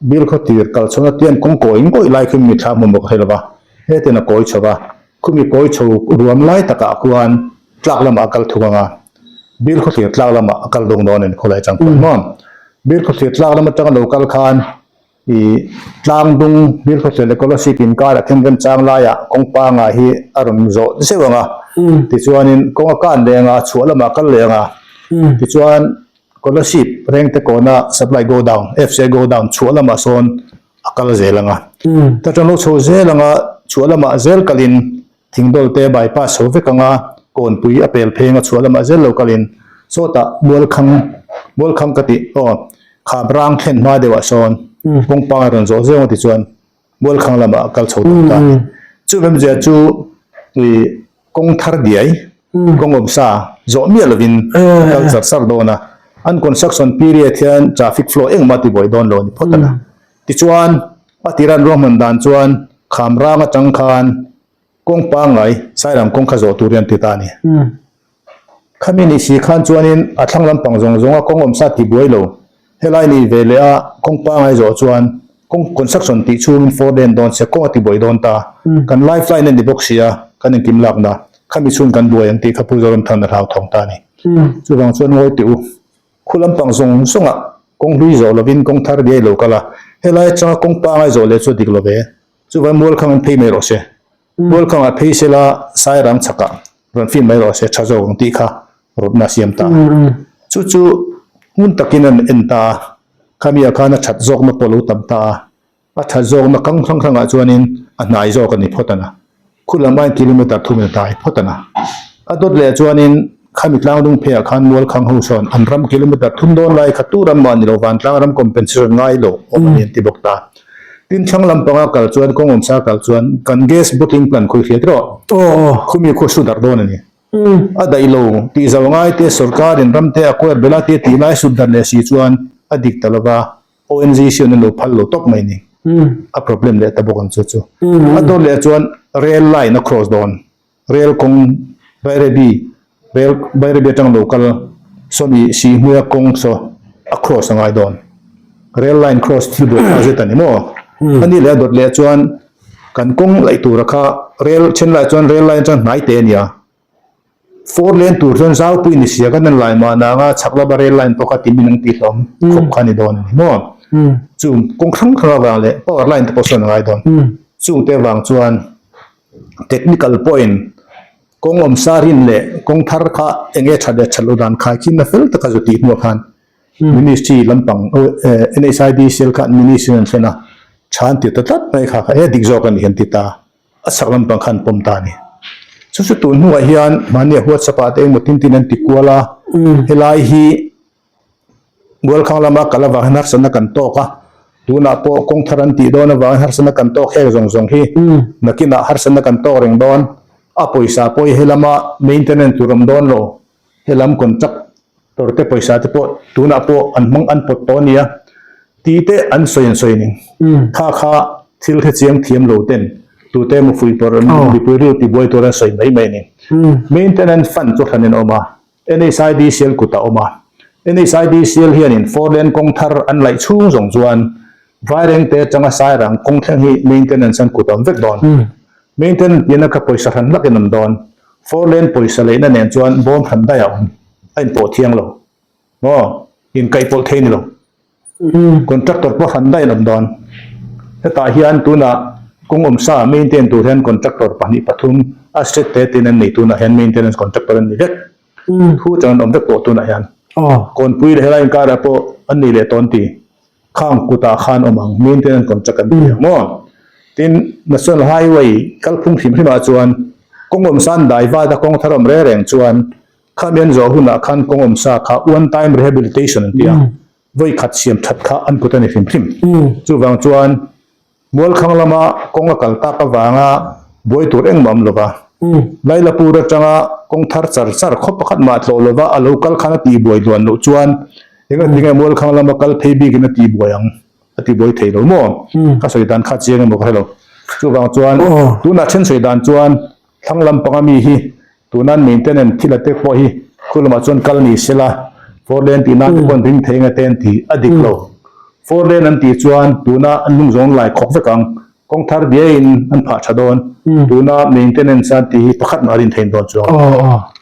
Bil khaw tir kal chhawna tian kawng kawi ngawih lai khi mi thla hmu maw ka hre lo va, hetin a kawi chho va, khumi kawi chho ruam lai takah khuan tlak lamah a kal thung ang a, bil khaw thlir tlak lamah a kal dawng dawn a ni khawlai chang khuan maw. Bil khaw thlir tlak lam atanga lo kal khan ih tlang dung bil khaw thlir leh Kolasib inkarah khian remchang laiah kawng pangah hi a rawn zawh zeuh ang a, tichuanin kawng a kan leh ang a, chhuah lamah a kal leh ang a, tichuan Kolasib Rengte kawna supply godown, FCI godown chhuah lamah sawn a kal zel ang a. Ta tan lo chho zel ang a, chhuah lamah zel kalin Thingdawl te bypass chho vek ang a, Kawnpui a pel pheng a chhuah lamah zel lo kalin sawtah Mualkhang, Mualkhang ka tih aw, Khabrang thlen hma deuhah sawn kawng pangai rawn zawh zeuh ang tichuan Mualkhang lamah a kal chho dawn ta a ni. Chu awmzia chu ih kawng thar diai, kawng awmsa zawh miah lovin a kal char char dawn a. An construction period hian traffic flow engmah ti buai dawn lo a ni phawt a. Tichuan, a tira an ruahman dan chuan Khamrang atang khan kawng pangngai Sairang kawng kha zawh tur hi an ti ta a ni. Khami ni si khan chuanin a thlang lampang zawng zawnga kawng awmsa ti buai lo. Helai ni ve leh a kawng pangai zawh chuan kawng construction tih chhungin four lane dawn se kawng a ti buai dawn ta. Kan life line a ni bawk si a, kan inkim lakna khami chhung kan buai ang tih kha Pu Zoramthana hlauthawng ta a ni. Chuvang chuan ngawi teh u, khu lampang zawng zawngah kawng hlui zawh lovin kawng thar diai lo kal a, helai atanga kawng pangai zawh leh chu a dik lo ve. Chuvang mual khang an phei mai rawh se. Mualkhangah phei sela Sairang chhakah rawn fim mai rawh se tha zawk ang tih kha rawtna a siam ta. Chu chu hmun takin an en ta a, khamiah khan a that zawkna pawh a lo tam ta a, a that zawkna kang hrang hrangah chuanin a hnai zawk a ni phawt ang a, khu lam aiin kilometer thumin a hnai phawt ang a. A dawt leh chuanin khami tlangdung pheiah khan Mualkhang ho sawn an ram kilometer thum dawn lai kha tu ram mah ni lo vantlang ram compensation ngai lo awm a ni an ti bawk ta. Tin thlang lampanga kal chuan kawng awmsa kal chuan kan gas bottling plant khawi hriat rawh. Khumi khaw su darh dawn a ni. A daih lo tih zo ngai te sorkarin ram te a kuar bela te tih lai sut darh leh si chuan a dik ta lova ONGC an lo phal lo tawp mai ni. A problem leh ta bawk ang chu chu. A dawt leh chuan rail line a cross dawn. Rail kawng Bairabi rail Bairabi atang lo kal sawmi Sihhmuia kawng saw. a cross a ngai dawn. Rail line cross thil buai thlak zet a ni maw? A nih leh a dawt leh chuan kan kawng laih tura kha rail then lai chuan rail line chuan hnai te a nia. Four lane tur chuan zaupui ni sia kan en lai mahna anga chhak lama rail line pawh kha timin ang tih hlawm khawp kha a ni dawn a ni maw? Chung kawng hrang hrang avang leh power line te pawh sawn a ngai dawn. Chungte avang chuan technical pawhin kawng awmsa rin leh kawng thar kha eng nge that leh that loh dan khai khi na fel taka zu tih hnuah khan ministry lampang NHIDCL khan ministry an thlen a, tha an ti ta tlat mai kha kha e dik zawk a ni an ti ta. A chak lampang khan pawm ta a ni. Chu chu tun hnuah hian mahnia WhatsApp ah te engmaw tin tin an ti kual a, helai hi Mualkhang lama kal avang hian harsatna kan tawk a, tunah pawh kawng thar an tih dawn avangin harsatna kan tawk heng zawng zawng hi nakinah harsatna kan tawk reng dawn, a pawisa pawh hi helama maintenance tur awm dawn lo, helam contract tor te pawisa te pawh tunah pawh an hmang an pawt tawh a nia tih te an sawi an sawi a ni. Kha kha thil hrechiang thiam lo ten tute emaw fuihpawrh mipui rilru tibuai tur an sawi mai mai a ni. Maintenance fund chu hran in a awm a. NHIDCL kut a awm a, NHIDCL hianin four lane kawng thar an laih chhung zawng chuan Vairengte atanga Sairang kawng thleng hi maintenance an kut a awm vek dawn. Maintenance tihna kha pawisa hran hlakin awm dawn. Four lane pawisa leihna nen chuan bawm hran daih a awm, a inpawh thiang lo. Maw? Inkaihpawlh thei ni lo. Contractor pawh hran daih an awm dawn. Hetah hian tunah kawng awmsa maintain tur hian contractor pahnih pathum a state te tin an nei tunah hian maintenance contractor an ni vek. Thu chang an awm vek tawh tunah hian. Kawnpui leh helai inkarah pawh an nei leh tawn ti. Khang kutah khan awm ang maintenance contract an ti ang maw. Tin, National Highway kalphung hrim hrimah chuan kawng awmsa an dai vat a kawng thar awm reng reng chuan Khami an zawh hunah khan kawng awmsa kha one time rehabilitation an ti a, vawi khat siam that kha an kut a ni hrim hrim. Chuvang chuan Mualkhang lama kawng a kal tak avanga buai tur engmah awm lova, Lailapur atanga kawng thar char char khaw pakhat mah tlawh lova a lo kal khan a tihbuai duan loh chuan engatinge Mualkhang lama kal phei bikin a tihbuai ang a tihbuai thei lo maw? Ka sawi dan kha chiang emaw ka hre lo. Chuvang chuan tunah then sawi dan chuan Thlang lampang ami hi tunan maintenance thil a te pawh hi khu lamah chuan kal ni sela four lane tih nan te pawh an ring thei anga te an ti a dik lo. Four lane an tih chuan tuna an lung zawng lai khawk vek ang, kawng thar biaiin an phah tha dawn, tuna maintenance an tih hi pakhat mah a rin thein dawn chuang.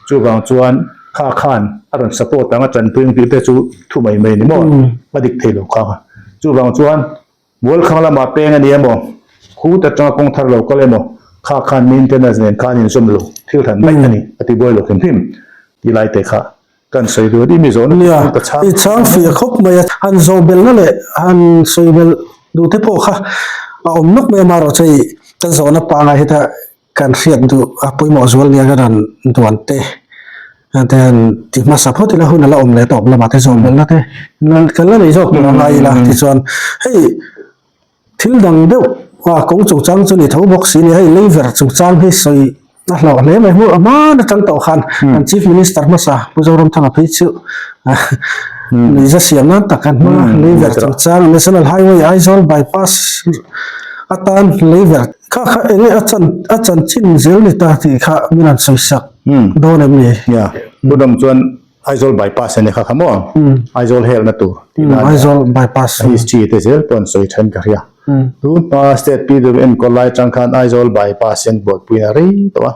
Chuvang chuan kha khan a rawn support ang a tanpui ang tih te chu thu mai mai a ni maw? A dik thei lo kha. Chuvang chuan Mualkhang lamah peng a ni emaw, khut atanga kawng thar lo kal emaw, kha khan maintenance nen khan inzawm lo, thil hran daih a ni, a ti buai lo hrim hrim tih lai te kha kan sawi duh a ni. Mi zawhna te chu ka chhang I chhang fiah khawp mai a, han zawh belhna leh han sawi belh duh te pawh kha a awm nawk mai a, amaherawhchu hei kan zawhna pangai heta kan hriat duh a pawimawh zual nia kan rawn duan te te han ti hmasa phawt ila hun a la awm leh tawp lamah te zawh belhna te kan la nei zawk tur a ngai ila tichuan hei thil dang deuh a kawng chungchang chu ni tho bawk si ni hei leiver chungchang hi sawi a hlauh hle mai hmuh a hman atang tawh khan kan chief minister hmasa Pu Zoramthanga phei chu nuihza siam nan tak an hmang a leiver chungchang national highway Aizawl bypass atan leiver Kha kha enge a chan a chanchin zel ni ta tih kha min han sawi sak dawn em ni? Nia, Budam chuan Aizawl bypass a ni kha kha maw? Aizawl helna tur tih lai a. Aizawl bypass. A history te zel pawh an sawi then ka hria. Tun hma state PW enkawl lai atang khan Aizawl bypass hi an buaipui na rei tawh a.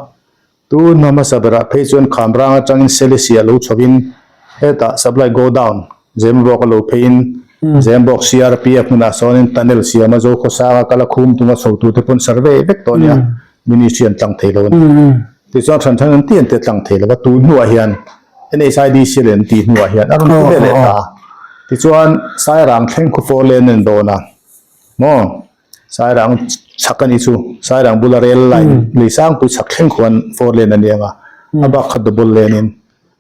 Tun hma hmasa berah phei chuan Khamrang atangin Selesih a lo chhovin hetah supply godown Zembawk a lo pheiin Zembawk CRPF hmunah sawnin tunnel siama Zokhawsanga kal a khum tunga chho tute pawn survey vek tawh ania ministry an tlang thei lo a ni. Tichuan hran hran an ti an ti a tlang thei lo va tun hnuah hian NHIDC leh an tih hnuah hian a rawn ti ve leh ta. Tichuan Sairang thleng khu four lane a ni dawn a maw? Sairang chhak a nih chu, Sairang bula rail line lei sangpui chhak thleng khuan four lane a ni ang a, a bak kha double lane in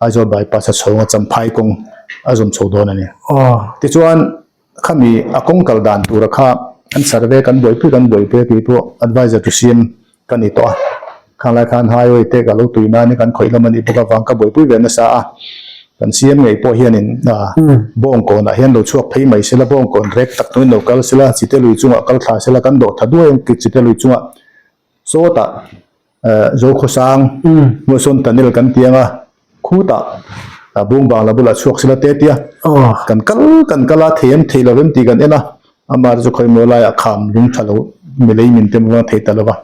Aizawl bypass a chho ang a, Champhai kawng a zawm chho dawn a ni. Tichuan khami a kawng kal dan tura kha an survey kan buaipui kan buaipui a tih pawh advisor to CM ka ni tawh a, khang lai khan highway te ka lo tui nan hi kan khawih lam a nih bawk avang ka buaipui ve nasa a, kan CM ngei pawh hianin Bawngkawnah hian lo chhuak phei mai sela, Bawngkawn rek tak tunin lo kal sela, Chite lui chungah kal thla sela, kan dawh tha duai ang Chite lui chungah sawtah Zokhawsang Mualsawn tunnel kan ti ang a, khutah. Bung bangla bulah chhuak sila te tia kan kal kan kal a thei em thei lo em tih kan en a, amah chu khawimaw laiah kham lung tha lo milei min tem vang thei ta lo va.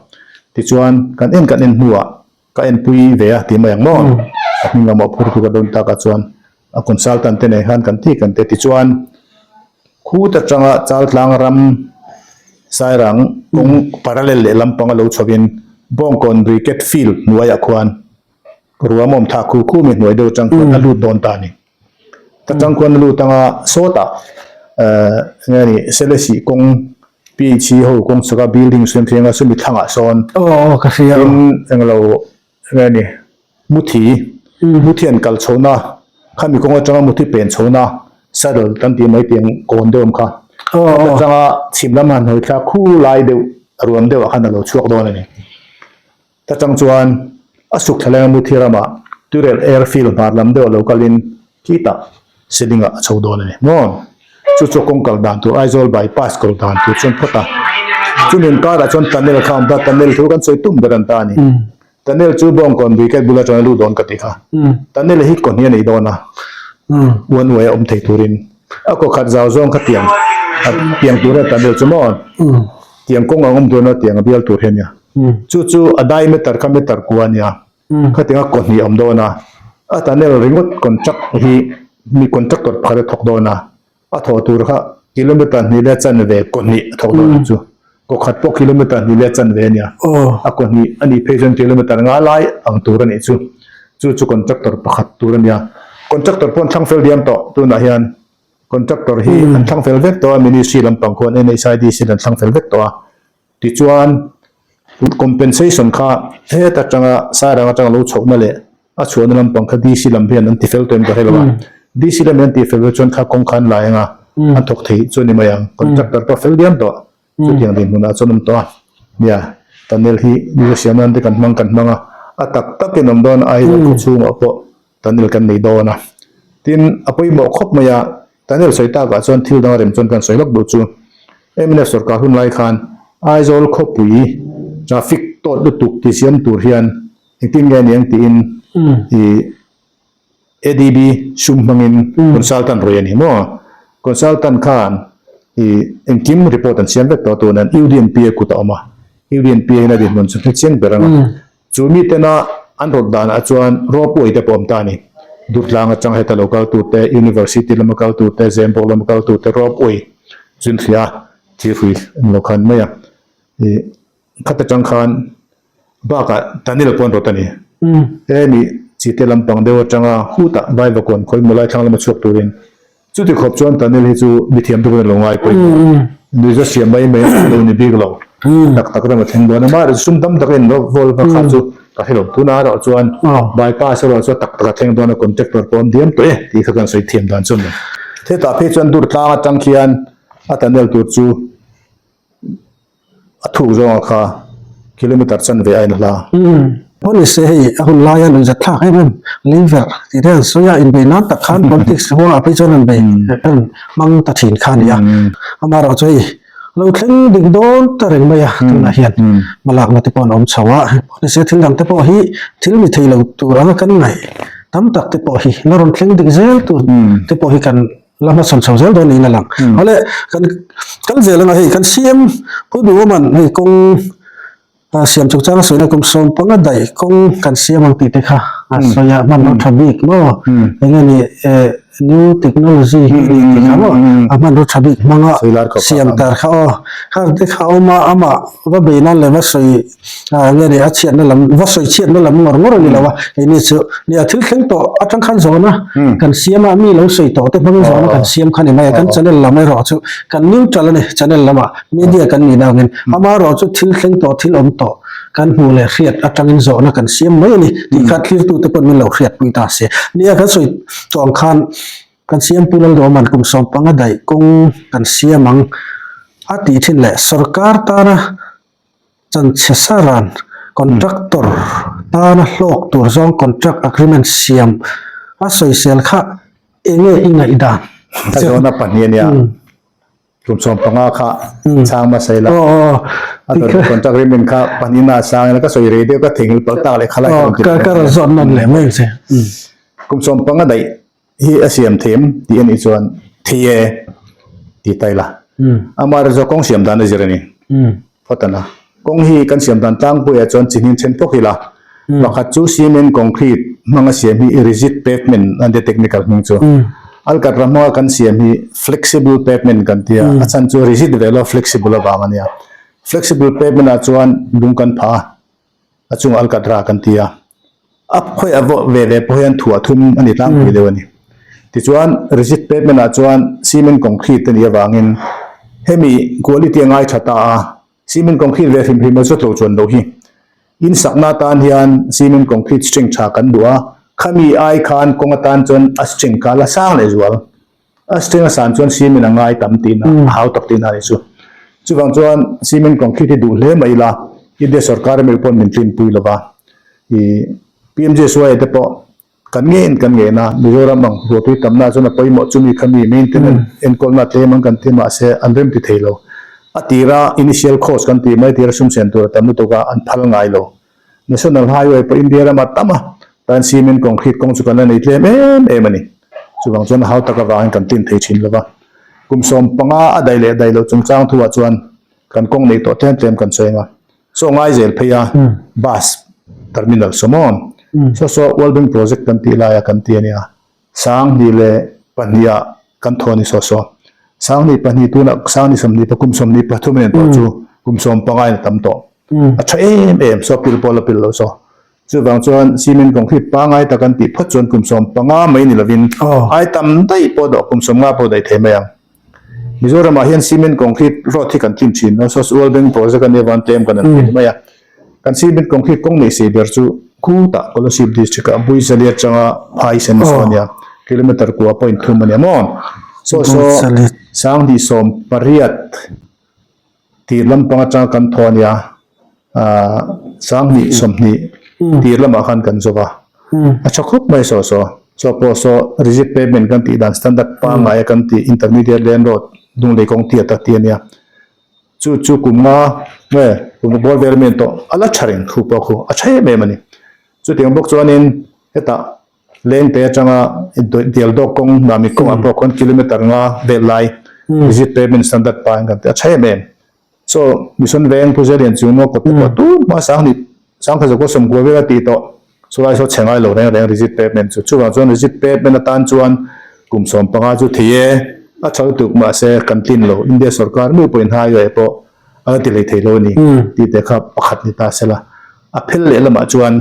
Tichuan kan en kan en hnuah ka enpui ve a tih mai ang maw? A hming lamah phur tu ka dawn takah chuan a consultant te nen khan kan ti kan ti tichuan khut atanga Chaltlang ram Sairang kawng parallel leh lampanga lo chhovin Bawngkawn Brigade Field hnuaiah khuan Ruam awm thah khu khu mi hnuai deuh atang khuan a lut dawn ta a ni. Ta tang khuan a lut anga sawtah eh eng nge ni Selesih kawng PHE ho kawng chhaka building siam thleng a chumi thlangah sawn tin eng lo eng nge ni Muthi Muthi an kal chhohna khami kawng atanga Muthi pen chhohna saddle kan tih mai tiang kawn deuh awm kha khata tanga chhim lam han hawi thlak khu lai deuh ruam deuh ah khan a lo chhuak dawn a ni. Ta chang chuan a suk thla lenga Muthi ramah Turel Airfield hmar lam deuh a lo kalin khitah ceiling ah a chho dawn a ni maw? Chu chu kawng kal dan tur Aizawl bypass kal dan tur chuan phawt a. Chumi inkarah chuan tunnel kha a awm ta, tunnel thu kan sawi tum ber an ta a ni. Tunnel chu Bawngkawn Brigade bula chuan a lut dawn ka ti kha. Tunnel hi kaw hnih a nei dawn a, one way a awm thei turin. A kaw khat zau zawng kha tiang a tiang tur a tunnel chu maw? Tiang kawng ang awm dawn a tiang a bial tur hi a nia. Chu chu a diameter kha meter kua a nia. Khatianga kaw hnih a awm dawn a, a tunnel ringawt contract hi mi contractor pakhat a thawk dawn a, a thawh tur kha kilometer hnih leh chanve kaw hnih a thawk dawn ang chu. Kaw khat pawh kilometer hnih leh chanve a nia. A kaw hnih a nih phei chuan kilometer nga lai ang tur a nih chu. Chu chu contractor pakhat tur a nia. Contractor pawh an thlang fel diam tawh tunah hian. Contractor hi an thlang fel vek tawh a, Ministry lampang khuan NHIDC in an thlang fel vek tawh a. Tichuan, compensation kha heta atanga Sairang atanga lo chhohna leh a chhuahna lampang kha DC lam hian an ti fel tawh em ka hre lo a. DC lam hian an tih fel chuan kha kawng kha an lai anga an thawk thei chu a ni mai ang. Contractor pawh a fel diam tawh. Chutiang dinhmunah chuan awm tawh a. Nia, tunnel hi Mizo siam nan te kan hmang kan hmang a, a tak takin awm dawn Aizawl khaw chhungah pawh tunnel kan nei dawn a. Tin, a pawimawh khawp mai a, tunnel sawi takah chuan thil dang a rem chuan kan sawi lawk duh chu. Mnf sorkar hun lai khan Aizawl khawpui traffic tawt lutuk ti siam tur hian engtin nge aniang tiin ih ADB sum hmangin consultant rawih a ni maw? Consultant khan ih engkim report an siam vek tawh a tunah UDNPA kut a awm a, UDNPA hian a dinhmun chu hre chiang ber ang a. Chu mi tena an rawt danah chuan ropeway te pawh a awm ta a ni. Durtlang atang heta lo kal tur te, University lama kal tur te, Zembawk lama kal tur te ropeway chu an hria a, thirhrui an lo khan mai a. Ih khat atang khan Bakah Daniel pawh an rawt a ni. He mi chite lampang deuh atanga hutah Vaivakawn khawi hmu lai thlang lama chhuak turin. Chuti khawp chuan Daniel hi chu mithiam te pawhin a lo ngai pawimawh. Nuihza siam mai mai a lo ni bik lo. Tak tak ram a thleng dawn a. Amaherawhchu sum tam tak a inrawk vawl kha kha chu ka hre lo. Tunah erawh chuan bypass erawh chu tak tak a thleng dawn a, contractor pawh an diam tawh e tih kha kan sawi thiam dan chu a ni. Hetah phei chuan dur tlang atang khian a tunnel tur chu A thuk zawnga kha kilometer chanve a inhla. Pawn ni se hei a hun laia nuihzat thlak em em leiverh tih te an sawi a, inbei nan tak khan politics huangah phei chuan an bei an hmang ta thin kha a ni a. Amaherawh chu hei lo thleng dik dawn ta reng mai a tunah hian hmalakna te pawh an awm chho a, pawn ni se thil dang te pawh hi thil ni thei lo tur anga kan ngaih tam tak te pawh hi la rawn thleng dik zel tur te pawh hi kan La hmasawn chho zel dawn niin a lang. Awle kan kal zel anga hei kan CM Pu Duhawman hei kawng siam chungchang a sawina kum 15 daih kawng kan siam ang tih te kha a sawi a hmanraw tha bik maw eng nge ni new technology hi a ni tih kha maw a hmanraw tha bik hmanga siam tar kha aw khang te kha a awm a amah va bei nan leh va sawi Ah nge ni a chhiatna lam va sawi chhiatna lam ngawr ngawr a ni lo a keini chu nia thil thleng tawh atang khan zawhna kan siam a mi lo sawi tawh te hmangin zawhna kan siam kha ni mai a kan channel lam erawh chu kan neutral a ni channel lamah media kan nih dangin amaherawh chu thil thleng tawh thil awm tawh kan hmuh leh hriat atangin zawhna kan siam mai a ni tih kha thlirtute pawn min lo hriatpui ta se nia kan sawi tawh ang khan kan siam Pu Lalduhawman kum 15 daih kawng kan siam ang a tih thin leh sorkar tana Chanchhe Saran contractor tana hlawk tur zawng contract agreement siam a sawisel kha enge i ngaihdan? Ka zawhna pahnih a nia, kum 15 kha chhang hmasa ila, a dawt contract agreement kha pahnihna a sang ila, ka sawi rei deuh ka theihnghilh palh tak leh kha lai ka rawn ti Ka rawn zawt nawn leh mai ang che. Kum 15 daih. hi a siam theim tih a nih chuan thei e ti ta ila. Amaherawhchu kawng siam dan a zir a ni. Phawt a na. Kawng hi kan siam dan tlangpuiah chuan chi hnin then phawk ila. Pakhat chu cement concrete hmanga siam hi rigid pavement an tia technical hming chu. Alkatra hmanga kan siam hi flexible pavement kan tia. A chhan chu rigid ve lo flexible avang a nia. Flexible pavement ah chuan lung kan phah a, a chungah alkatra kan ti a. A khawi a vawh ve ve pawh hian thuah thum a ni tlangpui deuh a ni. Tichuan rigid pavement ah chuan cement concrete a nih avangin hemi quality a ngai tha ta a, cement concrete ve hrim hrim a zawt lo chuan loh hi. In sakna atan hian cement concrete strength tha kan duh a, khami ai khan kawng atan chuan a strength kha la sang leh zual. A strength a san chuan cement a ngai tam tihna a hau tak tihna a ni chu. Chuvang chuan cement concrete hi duh hle mai ila India sorkar meuh pawn min tlinpui lo va. Ih PMJSY te pawh kan ngen kan ngen a, Mizoram ang ruahtui tamna chuan a pawimawh chumi khami maintenance enkawlna tlem ang kan ti mahse an rem ti thei lo. A tira initial cost kan tih mai tira sum sen tur a tam lutuk a an phal ngai lo. National Highway pawh India ramah tam a, tan cement concrete kawng chu kan la nei tlem em em a ni. Chuvang chuan a hau tak avangin kan tlin thei thin lo va. Kum 15 a daih leh daih loh chungchang thuah chuan kan kawng neih tawh tlem tlem kan sawi ang a. Saw ngai zel phei a, bus terminal saw maw? Saw saw World Bank project kan tih laia kan ti a nia. 2002 ah kan thaw a ni saw saw. 2002 tunah 2023 kum 23 a nen tawh chu kum 15 in a tam tawh. A tha em em saw pil pawh la pil lo saw. Chuvang chuan cement concrete pangai tak an tih phawt chuan kum 15 mai ni lovin ai tam daih pawh dawh kum 50 pawh daih thei mai ang. Mizoramah hian cement concrete road hi kan tlin thin a, saw World Bank project a nia van tlem kan han tlin mai a. Kan cement concrete kawng neih sei ber chu khutah Kolasib district ah Buizali atanga Phaisen saw a nia, kilometer kua point thum a nia maw? Saw saw 2018 tir lampang atanga kan thaw a nia, ahh 2020 tir lamah khan kan zawk a, a tha khawp mai saw saw. Chaw pawh saw rigid pavement kan tih dan standard pangngai a kan tih intermediate lane road Lunglei kawng tiat a ti a nia. Chu chu kum nga nge kum bawr vel mai an tawh a la tha reng thu pawh khu a tha em em a ni. Chutiang bawk chuanin hetah Lengte atanga Dialdawk kawng Mamit kawngah pawh khuan kilometer nga vel lai rigid pavement standard pain kan tih a tha em em. Chaw Mission Veng Pu Zelian chu maw kawt te pawh tun hma 2000 1990 vel a tih tawh chulai saw chhe ngai lo reng reng rigid pavement chu chuvang chuan rigid pavement atan chuan kum 15 chu thei e a tha lutuk mahse kan tlin lo India sorkar meuh pawhin highway pawh a la ti hlei thei lo a ni tih te kha pakhat ni ta sela a phel leh lamah chuan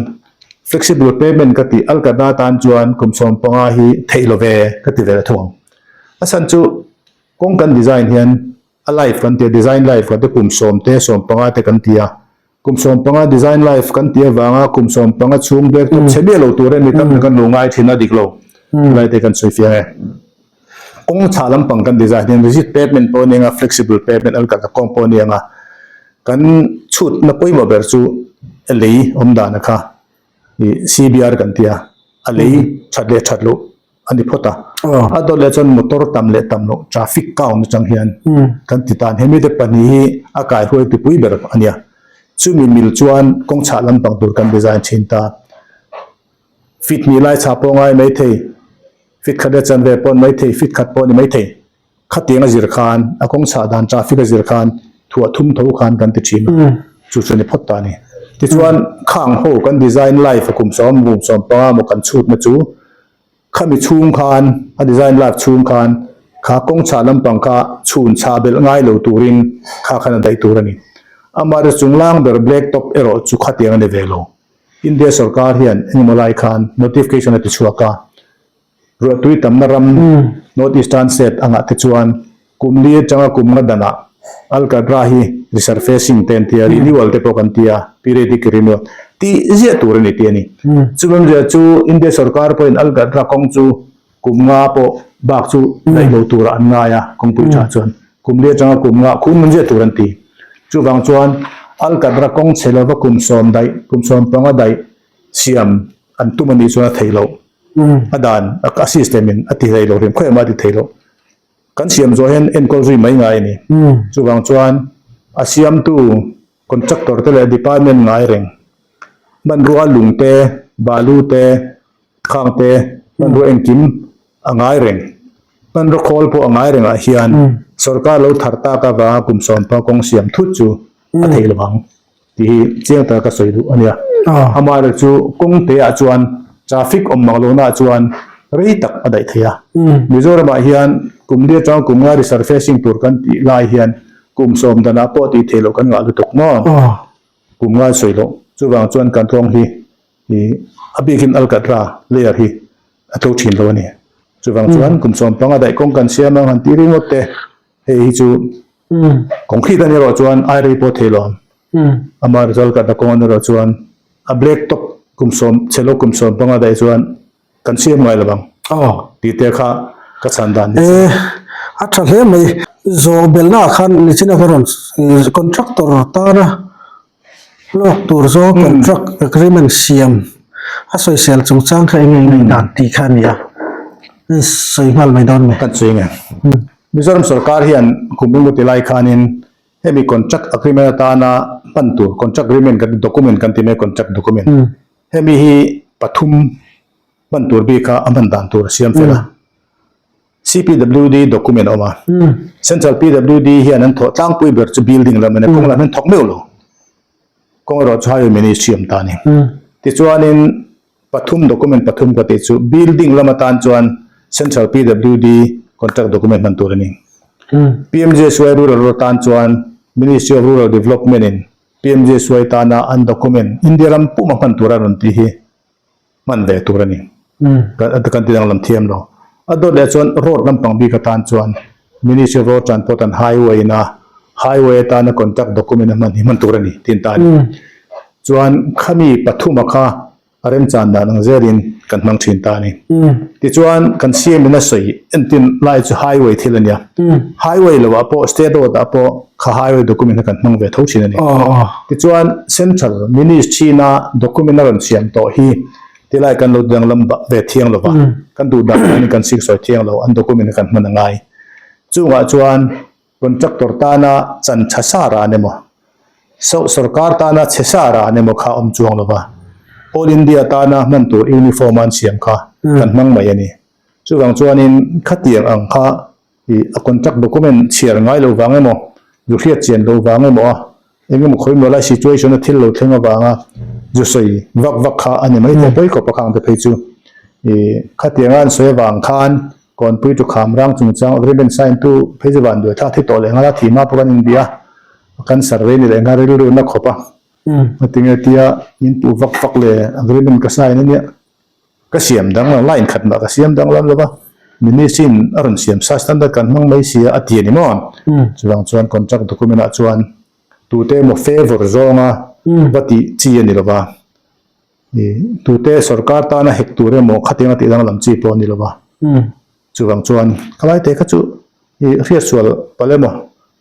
flexible pavement ka tih alkana atan chuan kum 15 hi theih lo ve ka ti ve la thung ang a chhan chu kawng kan design hian A life kan ti a, design life kan ti kum 10 te, 15 te kan ti a. Kum 15 design life kan tih avanga kum 15 chhung bag tawp chhe miah lo tur em ni tam tak kan lo ngai thin a dik lo. Helai te kan sawi fiang e. Kawng chhah lampang kan design hian rigid pavement pawh a ni ang a, flexible pavement an kalh kawng pawh a ni ang a. Kan chhutna pawimawh ber chu lei awm dan a kha ih CBR kan ti a, a lei that leh that loh a ni phawt a. A dawt leh chuan motor tam leh tam loh traffic count atang hian kan ti tan. Hemi te pahnih hi a kaihruai tupui ber a nia. Chumi mil chuan kawng chhah lampang tur kan design thin ta. Feet hnih lai chhah pawh ngai mai thei, feet khat leh chanve pawh ni mai thei, feet khat pawh ni mai thei. Khatiang a zir khan, a kawng chhah dan traffic a zir khan thuah thum tho khan kan ti thin a, chu chu a ni phawt ta a ni. Tichuan khang ho kan design life a kum sawm, kum 15 maw kan chhutna chu Khami chhung khan, a design lak chhung khan kha kawng chhah lampang kha chhun chhah belh ngai lo turin kha khan a daih tur a ni. Amaherawhchu chunglang ber black top erawh chu khatiang a ni ve lo. India sorkar hian engemaw lai khan notification a ti chhuak a, ruahtui tamna ram North Eastern State angah te chuan Kum li atanga kum nga danah Alcatra hi resurfacing te an ti a, renewal te pawh kan ti a, periodic renewal tih ziah tur a ni tih a ni. Chuvangzia chu India sorkar pawhin Alcatra kawng chu kum nga pawh bak chu daih lo turah an ngai a, kawngpui tha chuan kum li atanga kum nga khum an ziah tur an ti. Chuvang chuan Alcatra kawng chhe lova kum sawm daih, kum 15 daih siam an tum a nih chuan a theih loh. A dan, a system in a ti thei lo hrim khawiah mah a ti thei loh. Kan siam zawh hian enkawl zui mai ngai a ni. Chuvang chuan a siamtu contractor te leh department ngai reng hmanrua lung te, balu te, khang te, hmanrua engkim A ngai reng. Hmanraw khawl pawh a ngai rengah hian sorkar lo thar tak avanga kum sawmpa kawng siam thut chu a theih lo ang tih hi chiang taka ka sawi duh a nia. Amaherawhchu chu kawng te ah chuan traffic awm mang lohna ah chuan rei tak a daih thei a. Mizoramah hian kum li atanga kum nga resurfacing tur kan tih lai hian kum sawm danah pawh tih theih loh kan ngah lutuk maw? Kum ngai sawi loh. Chuvang chuan kan kawng hi a bikin Alcatra layer hi a tlo thin lo a ni. Chuvang chuan kum 15 daih kawng kan siam ang han tih ringawt te hei hi chu concrete a ni erawh chuan ai rei pawh thei lo ang. Ama result ka kawng a ni erawh chuan a black top kum sawm chhe lo kum 15 daih chuan kan siam ngai lo ang tih te kha ka chhan dan ni chu. A tha hle mai. Zawh belna ah khan nichina ka rawn contractor tana Hlawk tur zawng contract agreement siam a sawisel chungchang kha eng nge ngaih dan tih kha a ni a, hei sawi nghal mai dawn mai. Kan sawi nge. Mizoram sorkar hian kum eng ti lai khanin hemi contract agreement atana hman tur contract agreement kan document kan ti mai contract document hemi hi pathum hman tur bik kha a hman dan tur a siam fel a. CPWD document a awm a, Central PWD hian an thawh tlangpui ber chu building lam a ni, kawng lam hian thawk meuh lo, kawng erawh chu Highway Ministry awm ta a ni. Tichuanin pathum document pathum ka tih chu building lam atan chuan Central PWD contract document hman tur a ni. PMJSY Rural Road tan chuan Ministry of Rural Development in PMJSY tana an document India ram puma hman tur a rawn tih hi hman ve tur a ni. Kan ti danglam thiam lo. A dawt leh chuan road lampang bik atan chuan Ministry of Road Transport and Highway in a highway atana contract document a hman hi hman tur a ni tiin ta a ni. Chuan khami pathuma kha a remchan dan ang zelin kan hmang thin ta a ni. Tichuan kan CM in a sawi entin lai chu highway thil a nia. Highway lovah pawh state road ah pawh kha highway document kha kan hmang ve tho thin a ni. Tichuan Central Ministry na document a rawn siam tawh hi tilai kan lo danglam ve thiang lo va, kan duh dan danin kan siksawi thiang lo, an document kha kan hman a ngai. Chungah chuan contractor tana chan tha sa ran emaw, sorkar tana chhe sa ran emaw kha a awm chuang lo va, All India tana hman tur uniform a an siam kha kan hmang mai a ni. Chuvang chuanin khatiang ang kha Ih, a contract document chhiar ngai lo vang emaw, zu hriat chian lo vang emaw a, eng emaw khawi maw lai situation a thil lo thleng avanga zu sawi vak vak kha a ni mai thei pawi khawp a khang te phei chu. Ih, khatianga an sawi avang khan Kawnpui tu kham rang chungchang agreement sign tu phei chu vanduai thlak thi tawh leh nghal a, thihma pawh kan inbia a, kan survey ni leh nghal rilru na khawp a. Ngatinge tia min puh vak vak le agreement ka sign a nia. Ka siam danglam line khat mah ka siam danglam lo va, Ministry in a rawn siam sa standard kan hmang mai sia a ti a ni maw? Chuvang chuan contract document ah chuan tute emaw favour zawnga va tih chi a ni lo va, ih tute sorkar tana hek tur emaw khatianga tih danglam chi pawh a ni lo va. Chuvang chuan khalai te kha chu ih hriatsual palh emaw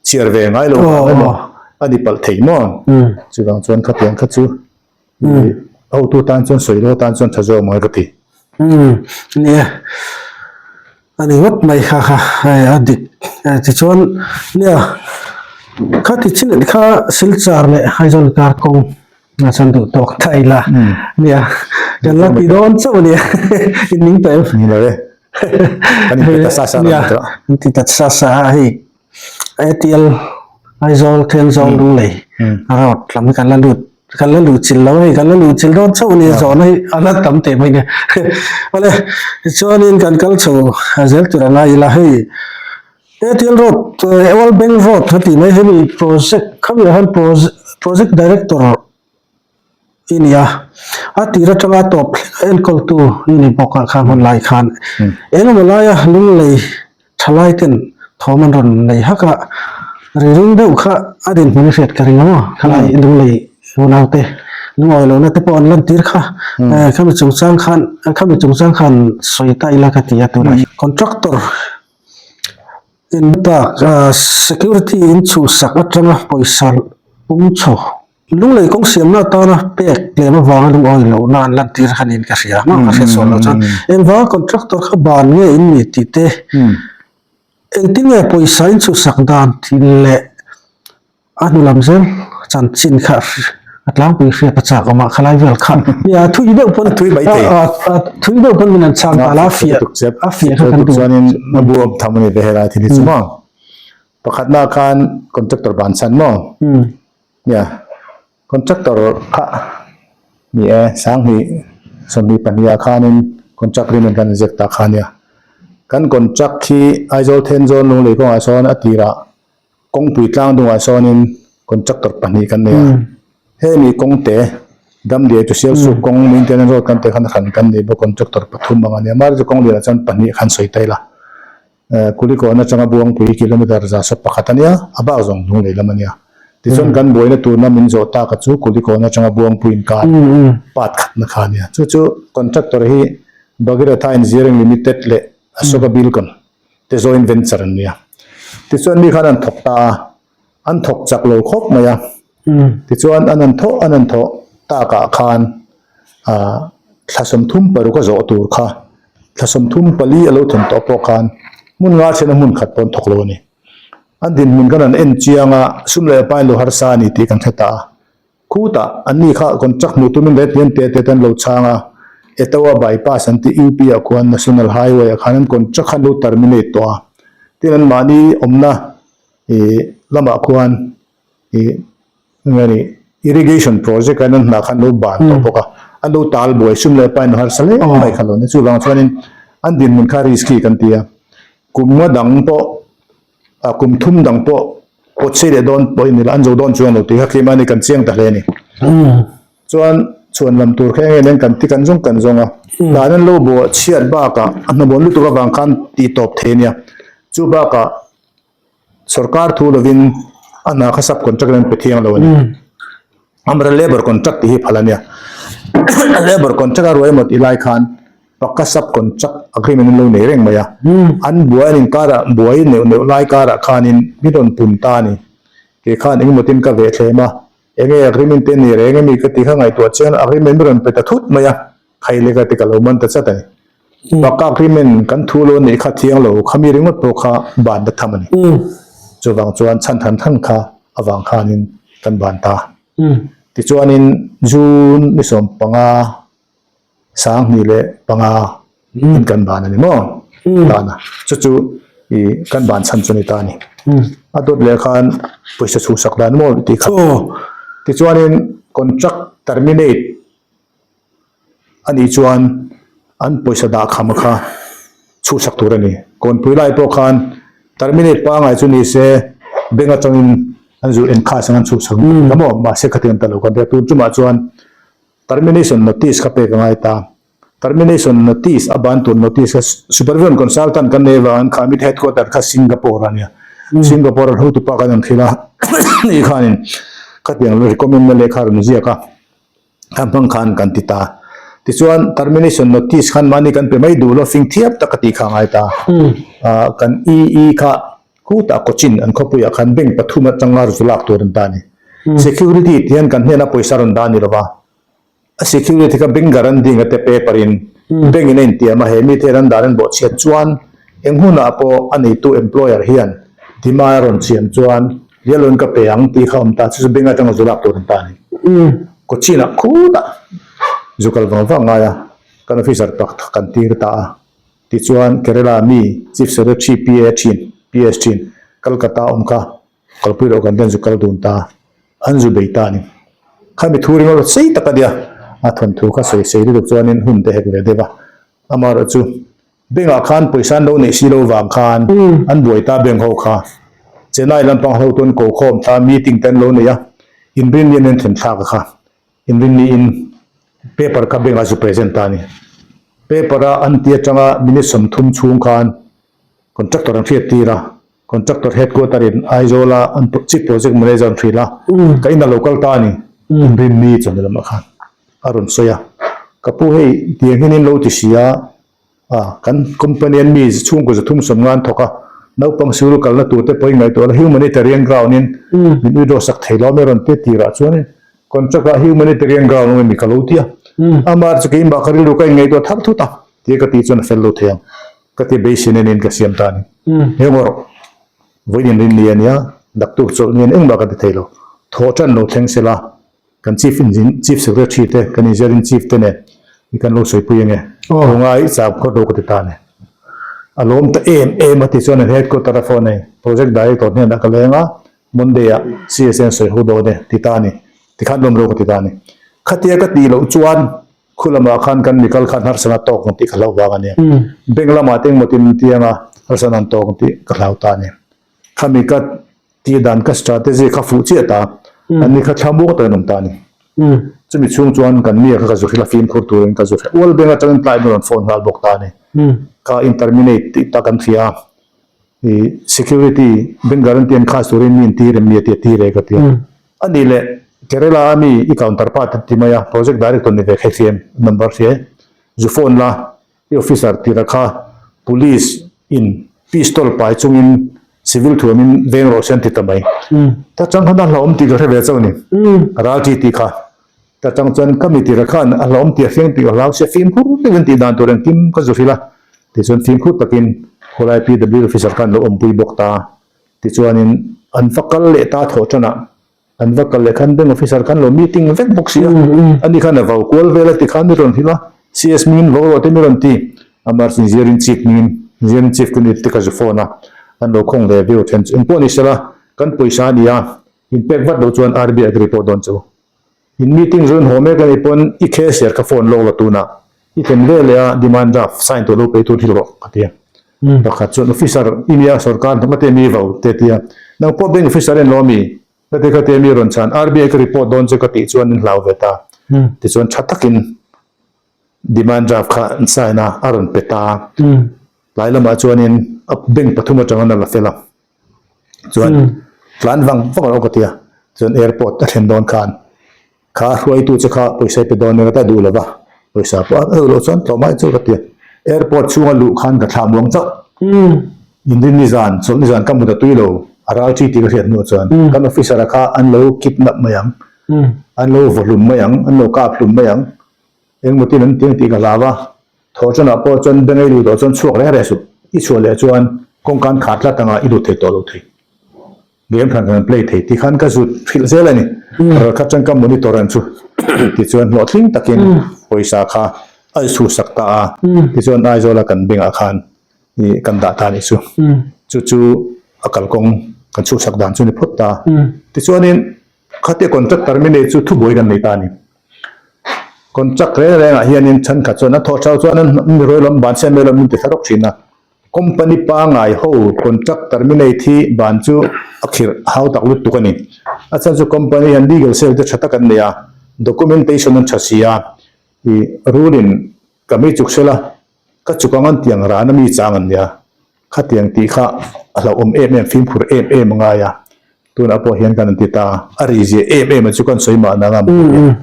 chhiar ve ngai lo vang emaw a ni palh thei maw? Chuvang chuan khatiang kha chu Hotu tan chuan sawi lo tan chuan tha zawk mai ka ti. Umm nia a ni ngawt mai kha kha hei a dik tichuan nia kha ti chin kha Silchar leh Aizawl kar kawng a chuan duh tawk ta ila nia kan la ti dawn chauh a nia in ning tawh em? Ni lo e kan inti ta sa sa nia kan ti ta sa sa a hei ATL Aizawl Thenzawl Lunglei road lam hi kan la lut kan la luh chilh lo hei kan la luh chilh dawn chauh a ni zawhna hi a la tam teh mai nia awle tichuanin kan kal chho zel tur a ngai ila hei ATL road World Bank road a tih mai hemi project khami ah hian project director i ni a a tir atanga tawp thleng a enkawltu i ni bawk a khang hun lai khan engemaw laia Lunglei Thalai ten thawm an rawn nei hak a, ri ring deuh kha a dinhmun i hriat ka ring a maw? Thalai lunglei unaute lungawi lohna te pawh an lantir kha, khami chungchang khan khami chungchang khan sawi ta ila ka ti a tunah hian. Contractor in tak security in chhuhsak atanga pawisa pung chho Lunglei kawng siamna atana pek tlem avanga lungawi lohna an lantir kha niin ka hria a, ka hriat sual loh chuan engvanga contractor kha ban nge in ni tih te, engtin nge pawisa in chhuhsak dan tih leh a hnu lam zel chanchin kha. A tlangpui hriat a chak awm a, khalai vel kha nia thui deuh pawn thui mai thei. Thui deuh pawn min an chhang ta la, a fiah a fiah kha kan duh. Chuanin a bu awm tham a ni ve helai thil hi chu maw. Pakhatna khan contractor ban chhan maw? Nia contractor kha ni e sanghnih 22 ah khanin contract agreement kan inziak ta kha nia. Kan contract hi Aizawl Thenzawl Lunglei kawngah sawn a tirah Kawngpui tlang dungah sawnin contractor pahnih kan nei a, hemi kawngte Damdiai chu Sialsuk kawng maintenance road kan tih khan hran kan nei bawk contractor pathum ang a nia, mahse kawng lianah chuan pahnih khan sawi ta ila, Kulikawn atanga Buangpui kilometre 101 a nia, a bak zawng hnung lei lam a nia. Tichuan kan buaina turna min zawh taka chu Kulikawn atanga Buangpui inkar part khatna kha a nia, chu chu contractor hi Bhagiratha Engineering Limited leh Ashoka Bilcon. te joint venture an nia. Tichuan mi khan an thawk ta a, an thawk chak lo khawp mai a. Tichuan an an thawh an an thawh takah khan ah thla 36 a zawh tur kha thla 34 a lo thawm tawh pawh khan hmun nga thena hmun khat pawh an thawk lo a ni. An dinhmun khan an en chiang a, sum leh pain lo harsa a ni tih kan hre ta a. Khutah anni kha contract hmuh tumin rate lian te te te an lo chhang a, Etawa bypass an tih UP ah khuan National Highway ah khan an contract kha an lo terminate tawh a, tin an mahni awmna ih lamah khuan ih enge ni irrigation project ah an hna kha an lo ban tawh bawk a, an lo tal buai sum leh pain harsa hle mai kha lo ni. Chuvang chuanin an dinhmun kha risky kan ti a, kum nga dang pawh A kum thum dang pawh pawt sei leh dawn pawh in ila an zo dawn chuang lo tih kha keimah ni kan chiang ta hle a ni. Chuan chhuan lam tur kha eng em kan ti kan zawng kan zawng a, dan an lo buah chhiat bakah a hnamuan lutuk avang khan tih tawp thei a nia. Chu bakah sorkar thu lovin a hna kha sub contract in an pe thiang lo a ni. Amra labour contract tih hi phal a nia. Labour contract a ruai emaw tih lai khan pakka sub contract agreement an lo nei reng mai a. An buai an inkarah buai neuh neuh lai karah khanin mi rawn pun ta a ni. Kei khan engemaw tin ka veh thlem a, enge agreement te ni reng emi ka ti kha ngaihtuah chian agreement mi rawn pe ta thut mai a, khai leh ka ti ka lo man ta chat a ni. Pakka agreement kan thu lo neih kha thiang lo khami ringawt pawh kha ban ta tham a ni. Chuvang chuan chhan than than kha avang khanin kan ban ta. Tichuanin June ni 15 2005 in kan ban a ni maw? Tan a. Chu chu ih kan ban chhan chu a ni ta a ni. A dawt leh khan pawisa chhuhsak dan maw tih kha. Tichuanin contract terminate A nih chuan an pawisa dah kham kha chhuhsak tur a ni. Kawnpui lai pawh khan terminate pangai chu ni se bank atangin an zu encash ang an chhuhsak ta maw? Mahse khatiang ta lo kan ria. Tun tumah chuan termination notice kha pek a ngai ta. Termination notice a ban tur notice kha supervision consultant kan nei avangin kha mid headquarter kha Singapore a nia. Singapore a hotupa kan rawn hrilh a ni khanin khatiang recommend na lehkha a rawn ziak a. A hmang khan kan ti ta. Tichuan termination notice khan mahni kan pe mai duh lo fing thiam tak ka tih kha a ngai ta. Ah kan EE kha khutah Cochin an khawpuiah khan bank pathum atanga zu lak tur an ta a ni. Security tih hian kan hnena pawisa rawn dah a ni lo va. A security kha bank guarantee nga te paper in bank in a intiam a, he mite hian an dan an bawhchhiat chuan eng hunah pawh a neitu employer hian demand a rawn siam chuan Yellow-in ka pe ang tih kha awm ta, chu chu bank atanga zu lak tur an ta a ni. Cochin-ah khutah zu kal vang vang ngai a, kan officer pakhat kan tir ta a. Tichuan Kerala mi Chief Secretary PA thin, PS thin, Calcutta awm kha kalpui loh kan ten zu kal dun ta a, an zu bei ta a ni. Khami thu ringawt sei tak a nia, a thawnthu kha sawi sei lutuk chuanin hun te hek ve deuh a, amaherawhchu Bank ah khan pawisa an lo neih si lo vang khan an buai ta bank ho kha. Chennai lampang ho chuan ko khawm ta meeting te an lo nei a, inrinni an en then thlak a kha. Inrinni in paper kha bank ah zu present ta a ni. Paper a an ti atanga minute 30 chhung khan contractor an hriat tir a, contractor headquarter in Aizawl a an chief project manager an hrilh a, ka in a lo kal ta a ni. Inrinni chawhnu lamah khan a rawn sawi a, ka pu hei tiang hian in lo ti si a, A, kan company an mi chhungkaw 350 an thawk a, naupang sikul kalna tur te pawhin ngaihtuah la humanitarian ground in min withdraw sak thei lo a mi rawn ti tirah chuanin contract ah humanitarian ground awm emi ka lo ti a, amah chu keimah ka rilru ka inngaihtuah thar thut a tia ka tih chuan a fel lo thei ang ka ti beisei nen in ka siam ta a ni. Heng erawh vawiin rin ni a nia, daktuk chawlh nian engmah ka ti thei lo, thawh tan lo thleng sela. Kan Chief Engin Chief Secretary te, kan Engineering Chief te nen i kan lo sawipui ange. Aw. Ngai chau phawt lo ka ti ta a ni. A lawm ta em em a ti chuan an headquarter a phone ei Project Director hnenah ka leng a, Monday ah CSA an sawi ho dawn e ti ta a ni. Tikhan lawm lo ka ti ta a ni. Khatia ka tih loh chuan khu lamah khan kan mikal khan harsana tawk ang tih ka hlau vang a ni. Bank lamah te engmawtin an ti anga harsana an tawk ang tih ka hlau ta a ni. Khami ka tih dan ka strategy kha fuh chiah ta, an ni kha thla muak takin awm ta a ni. Chumi chhung chuan kan mi kha ka zu hrilh a, fimkhur turin ka zu hrilh. Ual beng atangin tlai min rawn phone nghal bawk ta a ni. Ka interminate tih tak an hria a, ih security bank guarantee an khas turin mi intir em mi a ti a, tir e ka ti a. A nih leh Kerala a mi i counterpart a ti mai a, project director ni ve kha i hria em? Number hria e. Zu phone la. I officer tira kha police in pistol pai chungin civil thuamin veng rawh se an ti ta mai. Ta chang khan a hlauhawm tih ka hre ve chauh a ni. Ral chi tih kha. Ta chang chuan ka mi tira khan a hlauhawm tih a hriang tih ka hlau sia fimkhur deuhin tih dan tur engkim ka zu hrilh a. Tichuan fimkhur takin khawlai PW officer khan lo awmpui bawk ta. Tichuanin an va kal leh ta thawh tanah An va kal leh khan bank officer khan lo meeting vek bawk si a, ani khan a vau kual vel a ti khan mi rawn hrilh a, CS hmingin vau rawh te mi rawn ti, amah chu engineering chief hmingin engineering chief ka ni te ka zu phone a, an lo khawng ve viau then chu engpawh ni sela kan pawisa a ni a, in pek vat loh chuan RBI ka report dawn chu. In meeting zawh in haw mek a nih pawn i cashier kha phone lawk la tunah i thlen ve leh a demand draft sign tur lo pe tur hrilh rawh ka ti a. Pakhat chuan officer i nia sorkar hnawm ate mi vau te tia nang pawh bank officer en lo ami ka ti kha te mi rawn chhan RBI ka report dawn che ka tih chuan an hlau ve ta tichuan tha takin demand draft kha an sign a a rawn pe ta tlai lamah chuanin a bank pathum atanga na la fel a chuan tlan vang vang rawh ka tia chuan airport a thlen dawn khan Kha hruaitu che kha pawisa i pe dawn nia ka duh lo va, pawisa pawh a duh loh chuan tlawh mai chu ka ti a. Airport chhunga luh khan ka thlah muang chauh. Inrin nizan, chawlh nizan ka mut a tui lo, a ral chi tih ka hriat hnuah chuan kan officer-a kha an lo kidnap mai ang, an lo vaw hlum mai ang, an lo kap hlum mai ang, engmawtin an ti ang tih ka hlau a. Thawhṭanah pawh chuan bank ei luh tawh chuan chhuak reng reng suh, i chhuah leh chuan kawngka an khar tlat anga i lut thei tawh lo thei. Game hran hran play thei tih khan ka zut hrilh zel a ni. Ral khat chuan ka monitor ang chu tichuan hlawhtling takin pawisa kha a chhuhsak ta a, tichuan Aizawla kan bengah khan ih kan dah ta a nih chu. Chu chu a kalkawng kan chhuhsak dan chu ni phawt ta. Tichuanin khatia contract terminate chu thubuai kan nei ta a ni. Contract reng rengah hianin thenkhat chuan a thawh thau chuan an mi ruai lawm ban siam mai lawm min ti thla rawk thin a. Company pangai ho contract terminate hi ban chu a khirh hau tak lutuk a ni. A chhan chu company hian legal cell te tha tak an nei a, documentation an tha si a, ih rule in ka mi chuk sela ka chuk ang an tiang ran a mi chang an nia, khatiang tih kha a hlauhawm em em fimkhur em em a ngai a, tunah pawh hian kan an ti ta a, a ri zia em em a chu kan sawi mahna ngam a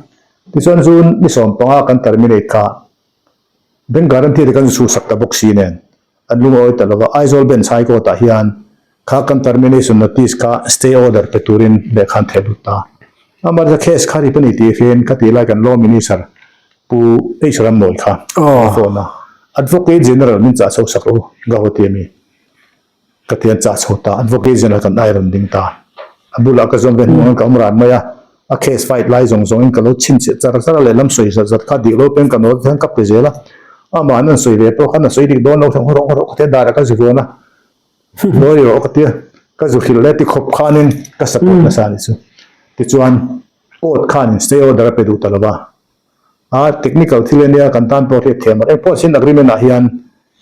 tichuan June ni 15 kan terminate kha Bank guarantee te kan chhuhsak ta bawk si nen an lungawi ta lova Aizawl Bench High Court ah hian kha kan termination notice kha stay order pe turin lehkha an theh lut ta. Amah case kha rip a ni tih hriain kha tih lai kan Law Minister Pu H Ramnawi kha a phone a, Advocate General min chah chho sak u Gauhati ami. Ka ti an chah chho ta, advocate general kan ai rawn ding ta. A bulah ka zawm ve hnuang ka awm ran mai a, a case fight lai zawng zawngin ka lo chhinchhiah char char a lehlam sawi zat zat kha dik lo peng ka nawl hian ka pe zel a. Amah an sawi ve pawh khan a sawi dik dawn lo thlang rawh rawh ka ti a, darah ka zu vuan a, ngawi rawh ka ti a, ka zu hrilh leh ti khawp khanin ka support nasa a nih chu. Tichuan court khanin stay order a pe duh ta lo va. A technical thil ania kan tan pawh hriat thiam a, engpawh sin agreement ah hian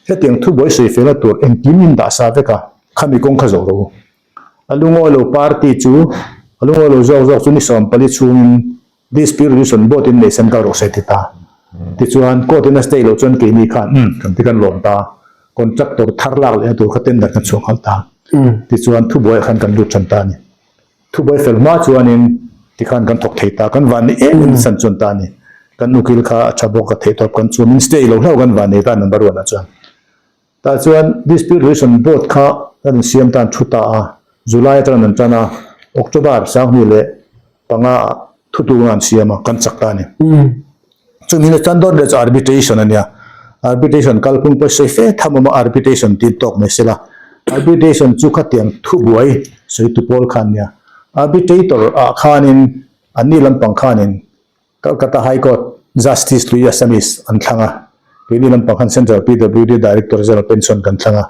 hetiang thubuai sawi felna tur engkim in dah sa vek a, khami kawng kha zawh rawh u. A lungawi lo party chu a lungawi lo zawk zawk chu ni 14 chhungin dispute resolution board in nei sen kal rawh se ti ta. Tichuan court in a stay loh chuan keini khan umm kan ti kan lawm ta, contractor thar lak lehna tur kha tender kan chhuah nghal ta. Tichuan thubuai ah khan kan lut tan ta a ni. Thubuai fel hma chuanin tikhan kan thawk thei ta, kan van ni em em san chuan ta a ni. Kan ukil kha a tha bawk a theih tawp kan chu min stay lo hlauh kan van nei ta number one ah chuan. Tah chuan Dispute Resolution Board kha kan insiam tan thu ta a, July atangin an tan a, October 2005 ah thutlukna an siam a, kan chak ta a ni. Chumi na chuan dawt leh chu arbitration a nia. Arbitration kalphung pawh sawi fe tham awm a, arbitration tih tawk mai sela. Arbitration chu khatiang thubuai sawitu pawl kha an nia. Arbitrator ah khanin. Anni lampang khanin Calcutta High Court Justice Lui Assamese an thlang a, keini lampang khan Central PWD Director General Pension kan thlang a.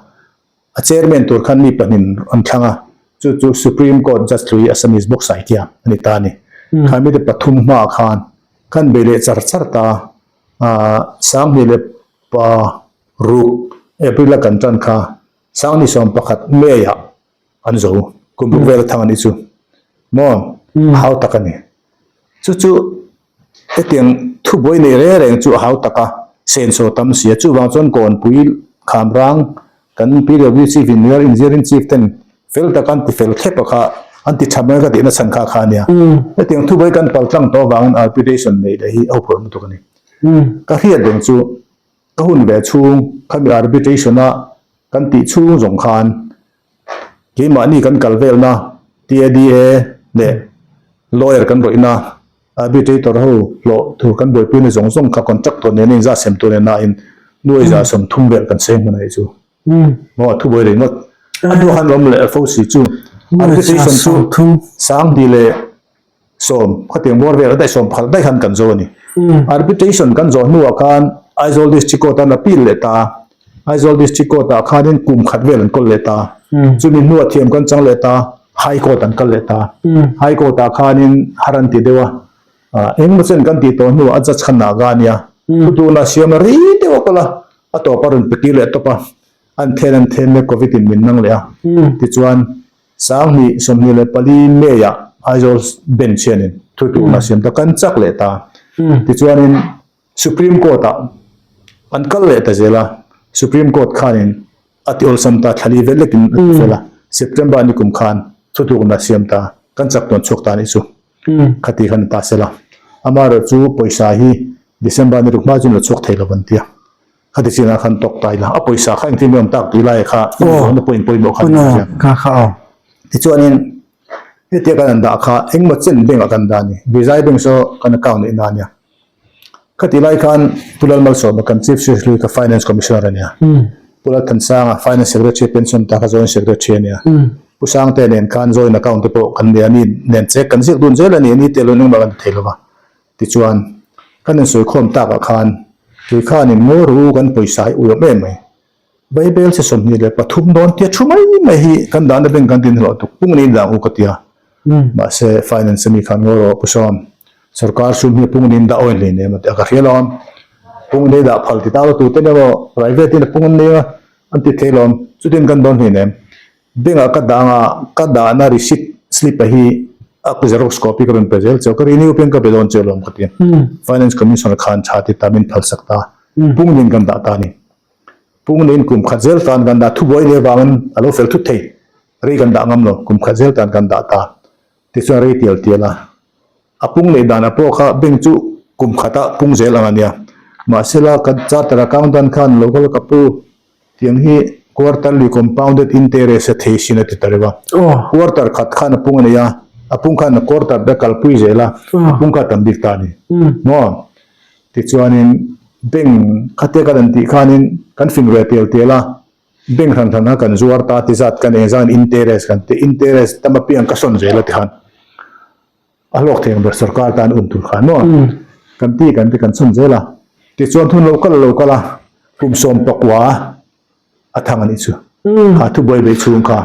A chairman tur khan mi pahnin an thlang a, chu chu Supreme Court Judge Lui Assamese bawk Saikia a ni ta a ni. Kha mite pathum hmaah khan kan bei leh char char ta a, 2000 leh pa ruk April a kan tan kha 2011 May ah an zo, kum ruk vel a thang a nih chu maw a hau tak a ni. Chu chu hetiang thubuai nei reng reng chu a hau tak a, senso tam si a, chuvang chuan Kawnpui Khamrang kan PW Chief in Newar Engineering Chief ten fel taka an ti fel thlep a kha an ti tha mai ka tihna chhan kha kha a nia. Hetiang thubuai kan pal tlang tawh avangin arbitration neih leh hi a huphurh lutuk a ni. Ka hriat reng chu ka hun ve chhung khami arbitration a kan tih chhung zawng khan Keimahni kan kal velna TADA leh lawyer kan rawihna arbitrator ho hlawh tur kan buaipuina zawng zawng kha contractor nena inzah sem tur nena in nuai za 30 vel kan seng hman a nih chu. Maw a thubuai ringawt. A hnuah khan awm leh fo si chu arbitration chu 20 leh 10 khatiang bawr vel daih 10 phal daih khan kan zo a ni. Arbitration kan zawh hnuah khan Aizawl District Court an appeal leh ta a, Aizawl District Court ah khanin kum khat vel an kawl leh ta a, chumi hnuah thiam kan chang leh ta a, High Court an kal leh ta a, High Court ah khanin har an ti deuh a, engemaw chen kan tih tawh hnuah a judge khan naga a nia, thutlukna a siam a rei deuh a kawl a, a tawp a rawn pe kir leh tawp a, an then an then leh Covid in min nang leh a, tichuan 2024 May-ah Aizawl Bench hianin thutlukna a siam ta, kan chak leh ta. Tichuanin Supreme Court-ah an kal leh ta zel a, Supreme Court khanin a ti awlsam ta, thlali vel lekin a ti fel a, September ni kum khan thutlukna a siam ta, kan chak tawn chhuak ta anih chu. Khati khan a ta sel a. Amaherawhchu chu pawisa hi December ni ruk hma chuan la chhuak thei lo an ti a. Khati chinah khan tawk ta ila, a pawisa kha engtin nge awm tak tih lai kha inzawhna pawh in pawimawh kha a ni chiang. Tichuanin hetia kan han dah kha engmaw chen bank ah kan dah a ni, Vijay bank saw kan account neih na a nia. Khati lai khan Pu Lalmalsawma kan Chief Secretary kha Finance Commissioner a nia, Pu Lalthansanga Finance Secretary pension ta kha Joint Secretary a nia, Pu Sangte nen khan joint account te pawh kan nei a, ni nen che kan ziak dun zel a ni, ni te lo engmah kan ti thei lo va. Tichuan, kan insawikhawm takah khan kei khanin ngawi rawh u kan pawisa hi ui awm em mai. Bible che 23 dawn tia thu mai mai hi kan dahna bank kan tin hlawh tuk pung niin dah ang u ka ti a. Mahse, finance ami khan ngawi rawh Pu Sawm, sorkar sum hi pung niin dah awi hlei nem a ti a, ka hria lo ang. Pung nei dah phal ti tak lo tute emaw private in a pung an nei a, an ti thei lo ang. Chutin kan dawn hlei nem. Bank ah ka dah anga ka dahna receipt slip a hi a xerox copy ka rawn pe zel cheu ka renew piang ka pe dawn cheu lawm ka ti a. Finance Commissioner khan tha ti ta min phalsak ta pung nen kan dah ta a ni. Pung nen kum khat zel tan kan dah thubuai leh vangin a lo fel thut thei rei kan dah ngam lo kum khat zel tan kan dah ta tichuan rei tial tial a a pung leh dan a pawh kha bank chu kum khatah pung zel ang a nia mahsela kan charter accountant khan lo kal ka pu Tiang hi quarterly compounded interest a thei sin a ti ta reuh a. Quarter khat khan a pung a nei a, a pung khan a quarter te a kalpui zel a, a pung kha a tam bik ta a ni. Maw? Tichuanin bank khatia kan han tih khanin kan fing ve tial tial a, bank hran hran kha kan zuar ta ti zat kan eng zan interest kan ti, interest tam apiang ka sawn zel a ti khan. A hlawk thei ang ber sorkar tan un tur khan maw? Kan ti kan ti kan chhun zel a. Tichuan thun lo kal lo kal a, kum 19 a thang a nih chu. Kha thubuai bei chhung kha.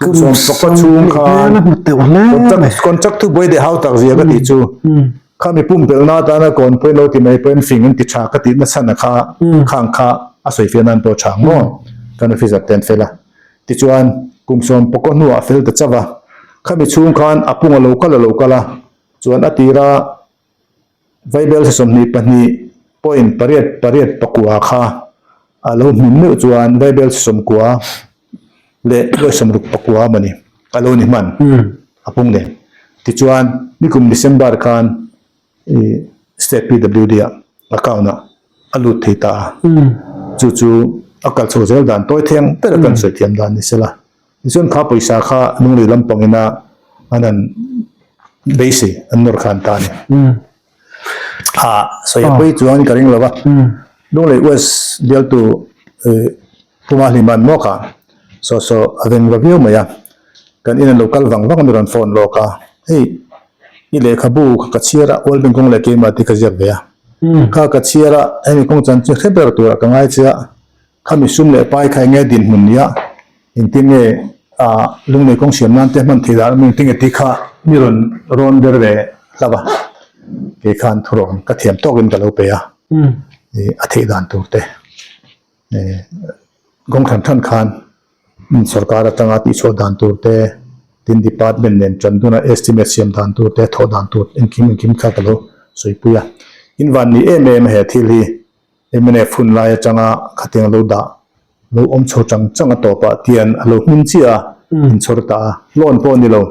Kum 19 chhung khan contract contract thubuai deh hau tak zia ka tih chu. Kha mi pumpelhna atana kawn pawhin lo ti mai pawhin fing an ti tha ka tih nachhan a kha khang kha a sawi fiah nan pawh tha ang maw? Kan officer te an fel a. Tichuan, kum 19 hnuah a fel ta chauh a. Khami chhung khan a pung a lo kal a lo kal a, chuan a tira Vaibel 22 point pariat pariat pakua kha a lo hmin meuh chuan Vaibel 90 leh nuai 60 pakua mawni a lo ni hman a pung nen. Tichuan, nikum December khan I State PWD ah account ah a lut thei ta a, chu chu a kal chho zel dan tawi theng ber a kan sawi thiam dan ni sela. Tichuan kha pawisa kha lunglei lampang ina an han beisei an nawr khan ta a ni. A sawi a pawi chuan ka ring lo va, Lunglei West bialtu Puma Hliman maw kha saw saw a veng va viau mai a, kan in an lo kal vang vang a mi rawn phone lawk a, hei. I lehkhabu kha ka chhiar a, World Bank kawng leh keimah tih ka ziak ve a. Kha ka chhiar a, hemi kawng chanchin hre ber turah ka ngai che a, khami sum leh pai kha enge dinhmun nia, engtin nge ah lunglei kawng siam nan te hman theih dan awm engtin nge tih kha mi rawn rawn ber ve hlauh a, kei khan thurawn ka thiam tawkin ka lo pe a, a theih dan tur te. Kawng hran hran khan sorkar atanga tihchhuah dan tur te, tin department nen tan duna estimate siam dan tur te, thawh dan tur engkim engkim kha ka lo sawipui a. In van ni em em a he thil hi mnf hun lai atanga khatiang lo dah lo awm chho chang chang a tawpah tian a lo hmin chiah a, inchhawr ta a, loan pawh a ni lo.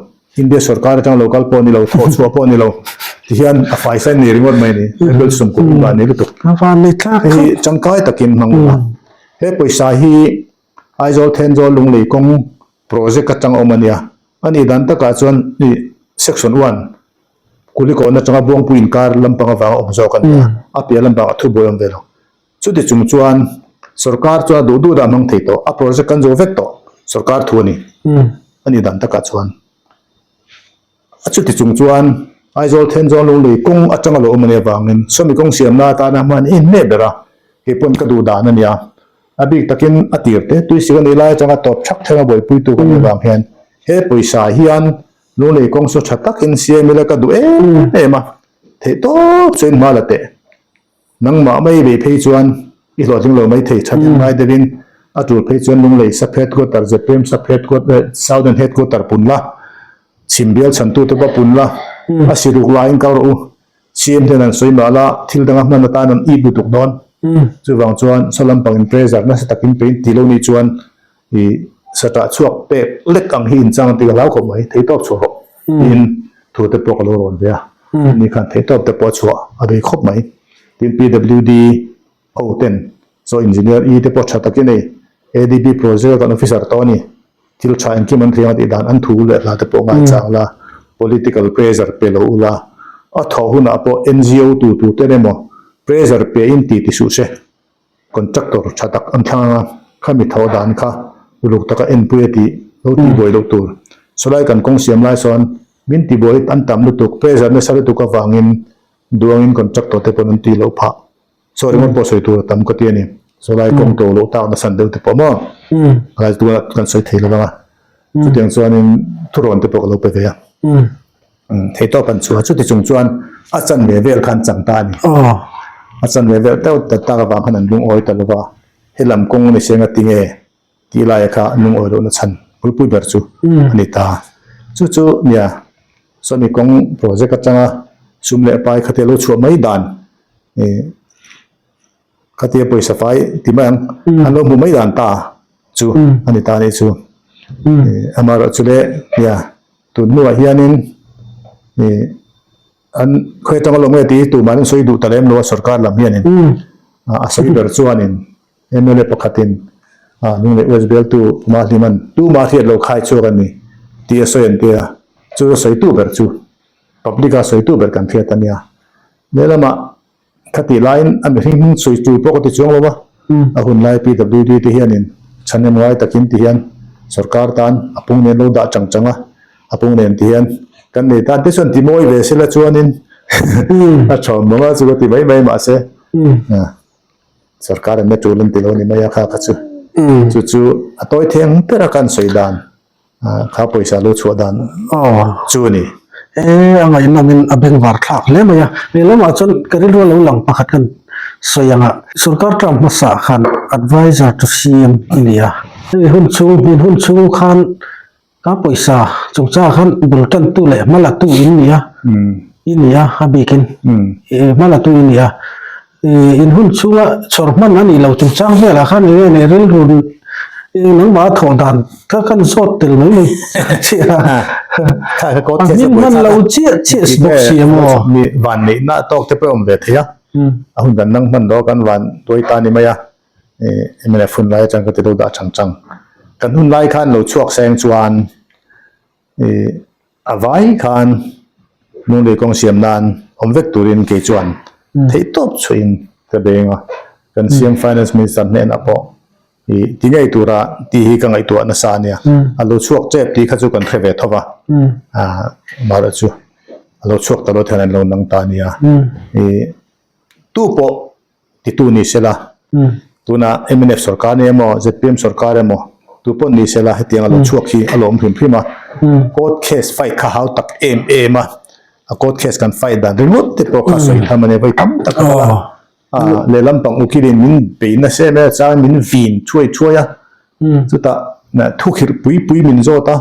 India sorkar atang lo kal pawh a ni lo, thawh chhuah pawh a ni lo, tihian a fai sain ni ringawt mai a ni, rebel sum kut inva ni lutuk. Hei hi tangkai takin hmang ula, he pawisa hi Aizawl Thenzawl Lunglei kawng project atang awm a nia, a nih dan takah chuan i section one Kulikawn atanga Buangpui inkar lampang avanga awm zawk a ni a, a piah lampangah thubuai awm ve lo. Chuti chung chuan sorkar chuan a duh duh dah hmang thei tawh, a project kan zo vek tawh, sorkar thu a ni. A nih dan takah chuan a chuti chung chuan Aizawl Thenzawl Lunglei kawng atanga lo awm a nih avangin sawmi kawng siamna atana hman in hneh ber a, kei pawn ka duh dan a nia. A bik takin a tir te tuisik a nih lai atanga tawp thak thlenga buaipuitu ka nih avang hian he pawisa hian Lunglei kawng saw tha takin siam ila ka duh em em a, theihtawp chuan hma la teh. Nangmah mai bei phei chuan i hlawhtling lo mai thei that em ngai deuhin a tul phei chuan Lunglei sub headquarter, zpm sub headquarter, Southern headquarter pun la, chhim bial chhantute pawh pun la, a si ruk laiin kal rawh u. CM hian an sawi mah la, thil danga hman atan an ip lutuk dawn. Chuvang chuan saw lampangin pressure nasa takin pein ti lo nih chuan i satah chhuak pek lek ang hi inchang tih ka hlau khawp mai, theihtawp chhuah rawh tiin thu te pawh ka lo rawn ve a, ni khan theihtawp te pawh a chhuah a bei khawp mai. Tin PWD ho ten chaw engineer i te pawh tha takin hei ADB project a kan officer tawh a ni, thil tha engkim an thei ang a tih dan an thu leh hla te pawh ngaichang la, political pressure pe lo ula, a thawh hunah pawh NGO tu tur ten emaw pressure pe in ti ti suh se. Contractor tha tak an thlang anga khami thawh dan kha uluk taka enpui a tih lo tihbuai loh tur. Sawlai kan kawng siam lai sawn min tihbuai an tam lutuk, pressure nasa lutuk avangin duangin contractor te pawn an tih loh phah. Saw ringawt pawh sawi tur a tam ka ti a ni. Sawlai kawng to loh tak nasan deuh te pawh maw lai tunah kan sawi thei lo vang a. Chutiang chuanin thurawn te pawh ka lo pe ve a. Theihtawp an chhuah chuti chung chuan a chanve vel khan chang ta a ni. A chanve vel deuh ta tak avang khan an lungawi ta lova, he lam kawng ni senga tinge tih laia kha an lungawi lohna chhan bulpui ber chu a ni ta. Chu chu nia sawmi kawng project atanga sum leh pai khatia lo chhuah mai dan Khatia pawisa fai ti mai ang, an lo hmu mai dan ta chu a ni ta a nih chu. Amaherawh chu le nia tun hnuah hianin an khawi atanga lawm nge tih hi tumah an sawi duh ta lem lo a sorkar lam hianin a sawi ber chuanin mla pakhatin Lunglei West bialtu Mahliman tumah hriat lo khai chhuak a ni tih a sawi an ti a, chu a sawitu ber chu public a sawitu ber kan hriat a nia. Lehlamah Khatih laiin a mihring hming sawi tur pawh ka ti chuang lo va, a hun lai PWD te hianin chhan em ngai takin ti hian sorkar tan a pung nen lo dah chang chang a, a pung nen ti hian kan nei tan te chuan ti mawi ve sela chuanin a thawm mawng a chu ka ti mai mai mahse sorkar an la tul an ti lo ni mai a kha kha chu chu chu a tawi theng ber a kan sawi dan. Kha pawisa lo chhuah dan chu a ni. E, a ngaihnawmin a bengvar thlak hle mai a. Lehlamah chuan ka rilru a lo lang pakhat kan sawi ang a. Sorkar term hmasa khan advisor to CM i ni a. Hemi hun chhung, hmin hun chhung khan ka pawisa chungchangah khan bul tantu leh hma latu in ni a. I ni a, a bikin hma latu i ni a. In hun chhunga chhawr hman a nih loh chungchang velah khan eng nge nei rilru nangmah a thawh dan kha kan zawt tel mai mai chiah a. A hming hman lo chiah chiah bawk si a maw? Mi van neihna tawk te pawh a awm ve thei a, a hun kan nang hman lo a kan van tuai ta ni mai a, mnf hun lai atang ka ti lo dah chang chang. Kan hun lai khan lo chhuak seng chuan A vai khan Lunglei kawng siam nan awm vek turin kei chuan theihtawp chhuahin ka beng a, kan CM Finance Minister hnenah pawh i ti ngei tura tih hi ka ngaihtuah nasa a nia. A lo chhuak tep tih kha chu kan hre ve tho va, amaherawhchu. A lo chhuak ta lo hian an lo nang ta a nia. Ih tu pawh titu ni sela tuna mnf sorkar ni emaw zpm sorkar emaw tu pawh ni sela hetiang a lo chhuak hi a lawm hrim hrim a. Court case fight kha hau tak em em a, a court case kan fight dan ringawt te pawh kha sawi tham a nia vawi tam tak a kal a. Lehlam pang ukilin min bei nasa em em a chuan min vin thuai thuai a, chutah thukhirh pui pui min zawt a.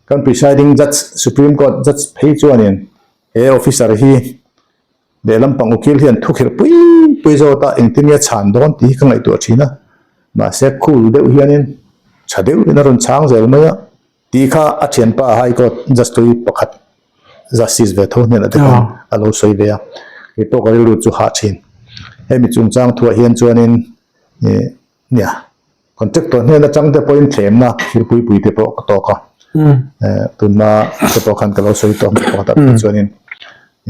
Kan presiding judge, Supreme Court judge phei chuanin he officer hi lehlam pang ukil hian thukhirh pui pui zawt a engtin nge chhan dawn tih hi ka ngaihtuah thin a, mahse cool deuh hianin tha deuhin a rawn chhang zel mai a tih kha a thianpa High Court judge tui pakhat justice ve tho hnenah te khan a lo sawi ve a, kei pawh ka rilru chu hah thin. Hemi chungchang thuah hian chuanin ih Nia, contractor hnen atang te pawhin thlemna thilpui pui te pawh ka tawk a. Tunna te pawh khan ka lo sawi tawh hmel pakhat ah phei chuanin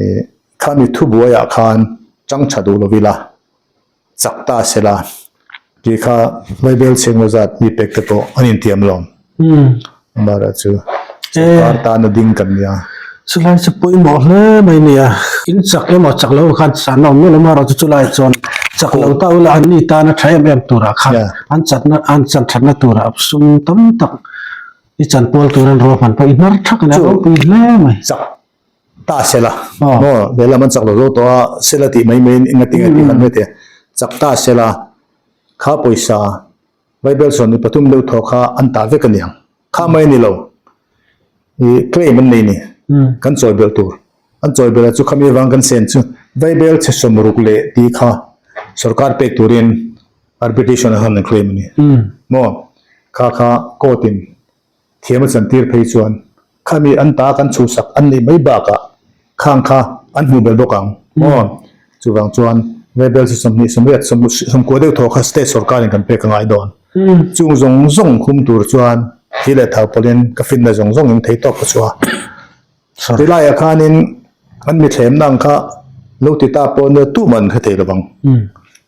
ih khami thubuaiah khan chang tha duh lo ila, chak ta sela tih kha Bible chhenglo zat mi pek te pawh an intiam lawm. Amaherawhchu sorkar tana ding kan nia. Chulai chu pawimawh hle mai nia. In chak emaw chak lo khan san a awm mial amaherawhchu chulai chuan chak lo ta ula an ni tana tha em em turah khan an chatna an chan thatna turah sum tam tak i chanpual tur an ruahman pawh i hnar thak a nia ropui hle mai. Chak ta sela maw lehlam an chak lo zo tawh a sela tih mai mai in enga tinge tih khan mai thei a chak ta sela kha pawisa Bible sawn mi pathum deuh thaw kha an tah vek a niang. Kha mai a ni lo. I claim an nei ni. Kan chawi belh tur. An chawi belh a chu khami avang kan sen chu Bible chhe sawmruk leh tih kha sorkar pek turin arbitration a han an claim a ni. Maw? Kha kha court in Thiam a chantir phei chuan khami an ta kan chhuhsak an neih mai bakah khang kha an hmuh belh bawk ang maw? Chuvang chuan Rebel chu 20, 80, 90 deuh thaw kha state sorkarin kan pek a ngai dawn. Chung zawng zawng khum tur chuan thi leh thau pawlhin ka finna zawng zawngin thei tawk ka chhuah a. Tilaiah khanin an mithlemna ang kha lo ti ta pawh nia tuman hre thei lovang.